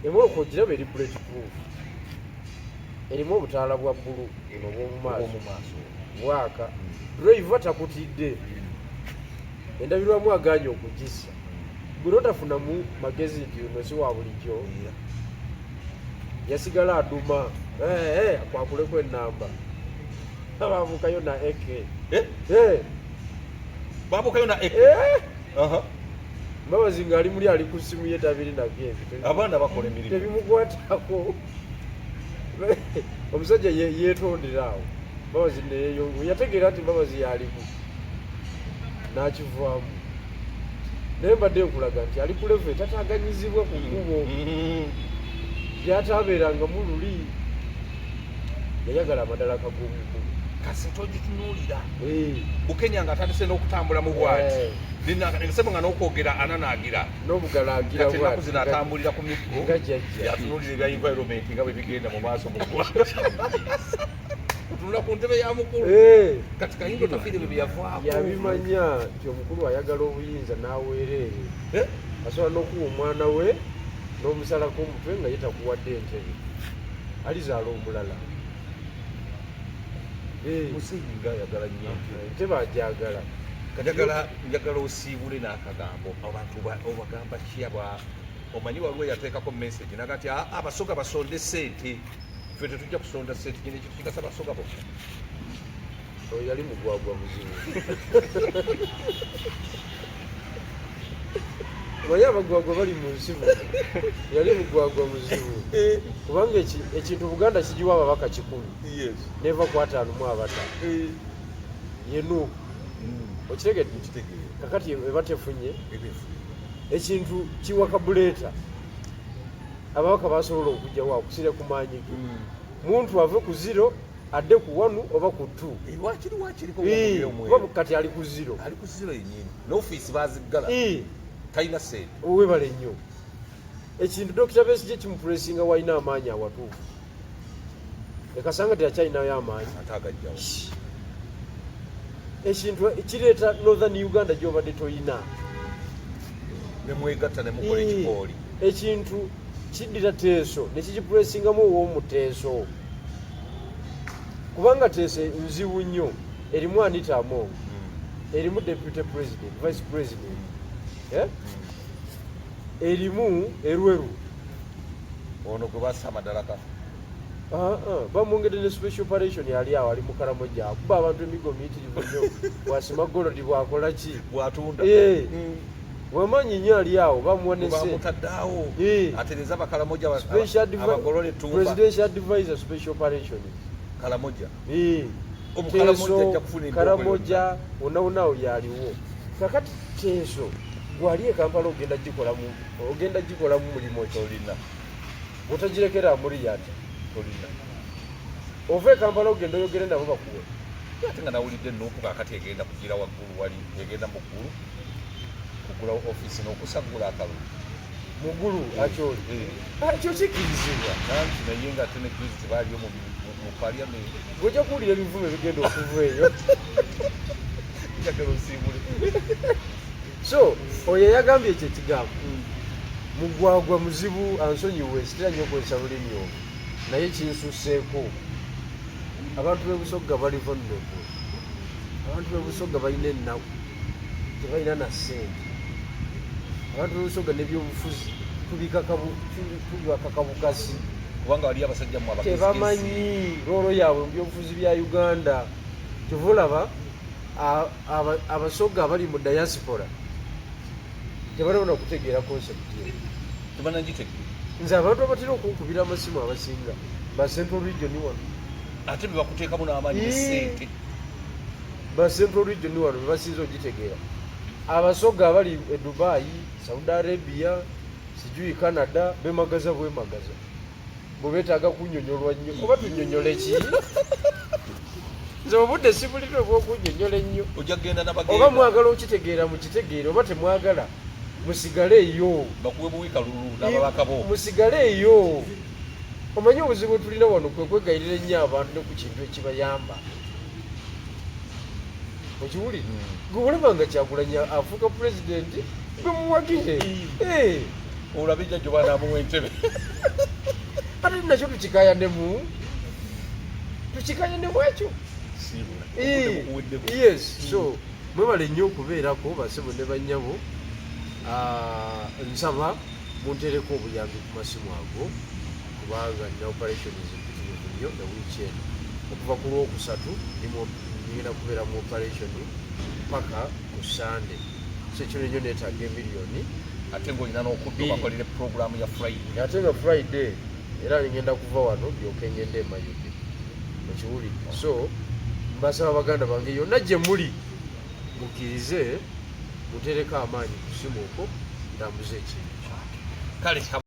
Emmotoka ogiraba eri bullet proof, erimu obutaala bwa bbulu buno obw'omumaaso. Obwomumaaso. Bwaka, driver takutidde, endabirwamu aganye okugissa, gwe notafunamu magezi nti ono si wa bulijjo. Yasigala aduma. Eh, eh, akwakuleko enamba, babuukayo na AK. Eh? Eh, Babuukayo na AK? Eh, Aha. Mbabazi ng'ali muli ali ku ssimu ye, tabiri nabyo ebyo. Abaana bakola emirimu. Tebimukwatako. Omusajja yeetondera awo, Mbabazi neyeyongu yategeera nti Mbabazi yalimu n'akivaamu. Naye mbadde nkulaga nti ali ku level etataganyizibwa ku kkubo byatabeerangamu luli. Yayagala amadalaka g'omukulu. Kasita ogitunuulira Eh, Bukenya nga atandise n'okutambula mu bwati, Eh. sebo nga n'okwogera ananaagira. N'obugalaagira. Kati ennaku zino bwati. atambulira ku miggo. Nga jjajja. Yatunuulira ebya environment nga bwe bigenda mu maaso mu ggwanga, kutunula ku ntebe ya mukulu. Eh, Kati Kahinda Otafiire bwe byeyavaako. Yabimanya nti omukulu ayagala obuyinza n'aweereere. Eh? Asobola n'okuwa omwana we n'omusalako omutwe nga ye takuwadde entebe, alizaala omulala. Eh, Muzeeyi nga ayagala nnyo entebe. Entebe ajagala. Njagala osiibule n'akagambo abantu obagamba ki aba omanyi waliwo yateekako message naga nti, "Ah, abasoga basonde sente, ffe tetujja kusonda sente, kino ekintu kigasa basoga bokka." Oyo yali mugwagwa buzibu. Omanyi abagwagwa bali mu nsi muno. Yali mugwagwa muzibu. Kubanga ekintu Buganda kigiwa ababaka 100. Neva ku 55. Ye Nuupu. Okitegedde? Nkitegeera. Kakati eba tefunye. Ebefu. Ekintu kiwa kabuleeta. Ababaka basobola okujjawo akusire ku maanyi ge. Muntu ave ku 0 adde ku 1 oba ku 2. Wakiri wakiriko Kuba kati ali ku 0. Ali ku 0 yennyini. N'ofiisi baziggala. Talina ssente. Weebale nnyo. Ekintu Dr. Besigye kimupuresinga walina amaanyi awatuufu. Ekasanga teyakyalinayo amaanyi. Ate agajjawo. Ekintu kireeta Northern Uganda gy'obadde toyina. Ne mwegatta ne mukola ekikooli. Ekintu kiddira Teeso ne kikipuresingamu ow'omuteeso. Kubanga Teeso nzibu nnyo, erimu Anita Among, erimu Deputy President, Vice President, Erimu Erweru. Ono gwe bassa amadalaka. Bamwongedde ne special operation yali awo ali mu Karamoja, akuba abantu emigo miyitirivu nnyo, bw'asima golodi bw'akola ki? Bw'atunda. Bw'amanyi nnyo ali awo, bamuwa ne ssente. Bamutadde awo. Atereze Abakaramoja Special abagolole ettumba. Presidential Advisor Special Operation. Karamoja. Omukaramoja Teeso, ajja kufuna embogo Karamoja, yonna. wonna wonna awo yaliwo. Kakati Teeso, gwali e Kampala ogenda gikolamu mulimu ki? Tolina. Bw'otagirekera amuli yati. Tolina. Ova e Kampala ogenda oyogere nabo bakuwe. Ate nga nawulidde Nuupu kaakati egenda kugira waggulu wali, egenda mu ggulu kugulawo ofiisi n'okusaggula akalulu. Mu ggulu akyoli. Ekyo kikkirizibwa. Nanti naye nga ate ne juzi tebaaliyo mu parliament. Ggwe ojja kuwulira ebivumo ebigenda okuva eyo. Njagala osiibule. So, oyo eyagambye ekyo ekigambo. Mugwagwa muzibu, ansonyiwe, sitera nnyo okukozesa lulimi olwo. Naye kinsusseeko. Abantu b'e Busoga bali vulnerable. Abantu b'e Busoga balina ennaku. Tebalina na ssente. Abantu b'e Busoga n'ebyobufuzi tubibakaka bukasi. Kubanga waliyo abasajja mmwe abagezigezi. Tebamanyi roolo yaabwe mu byobufuzi bya Uganda. Kyova olaba Abasoga abali mu diaspora tebalabona kutegeera concept eyo. Tebanagitegeera. Nze abantu abatera okunkubira amasimu abasinga ba Central Region wano. Ate be bakuteekamu n'amaanyi ne ssente. Ba Central Region wano be basinze ogitegeera. Abasoga abali e Dubai, Saudi Arabia, sijui Canada, bemagaza bwemagaza. Bwe beetaaga kunnyonnyolwa nnyo. Oba tunnyonnyole ki? Nze obudde sibulina obw'okunnyonnyola ennyo. Ojja kugenda n'abagenda. Oba mwagala okitegeera mukitegeere, oba temwagala musigale eyo. Bakuwe buwi kalulu n'ababaka bo. Musigale eyo. Omanyi obuzibu bwe tulina wano kwe kwegayirira ennyo abantu ne ku kintu ekibayamba. Okiwulira? Gwe olaba nga Kyagulanyi afuuka pulezidenti, gwe muwagire. Olabe jjajja oba anaamuwa entebe. Ate nakyo tukikayanemu. Tukikayanemu ekyo. Siibula. Obudde bukuweddeko. Yes, so mwebale nnyo okubeerako basebo ne bannyabo. Nsaba munteereko obuyambi ku masimu ago kubanga nina operations mpitirivu nnyo e wiiki eno. Okuva ku Lwokusatu ngenda kubeera mu operation paka ku Sunday. So ekiro nnyo neetaaga emiliyoni. Ate ng'olina n'okudda Bbiri. obakolere pulogulaamu ya Friday. Ate nga Friday era ngenda kuva wano ndyoke ngende e Mayuge. Okiwulidde? So mbasaba baganda bange yonna gye muli mukkirize mutereko amaanyi ku simu okwo ntambuze ekintu kyange. Kale.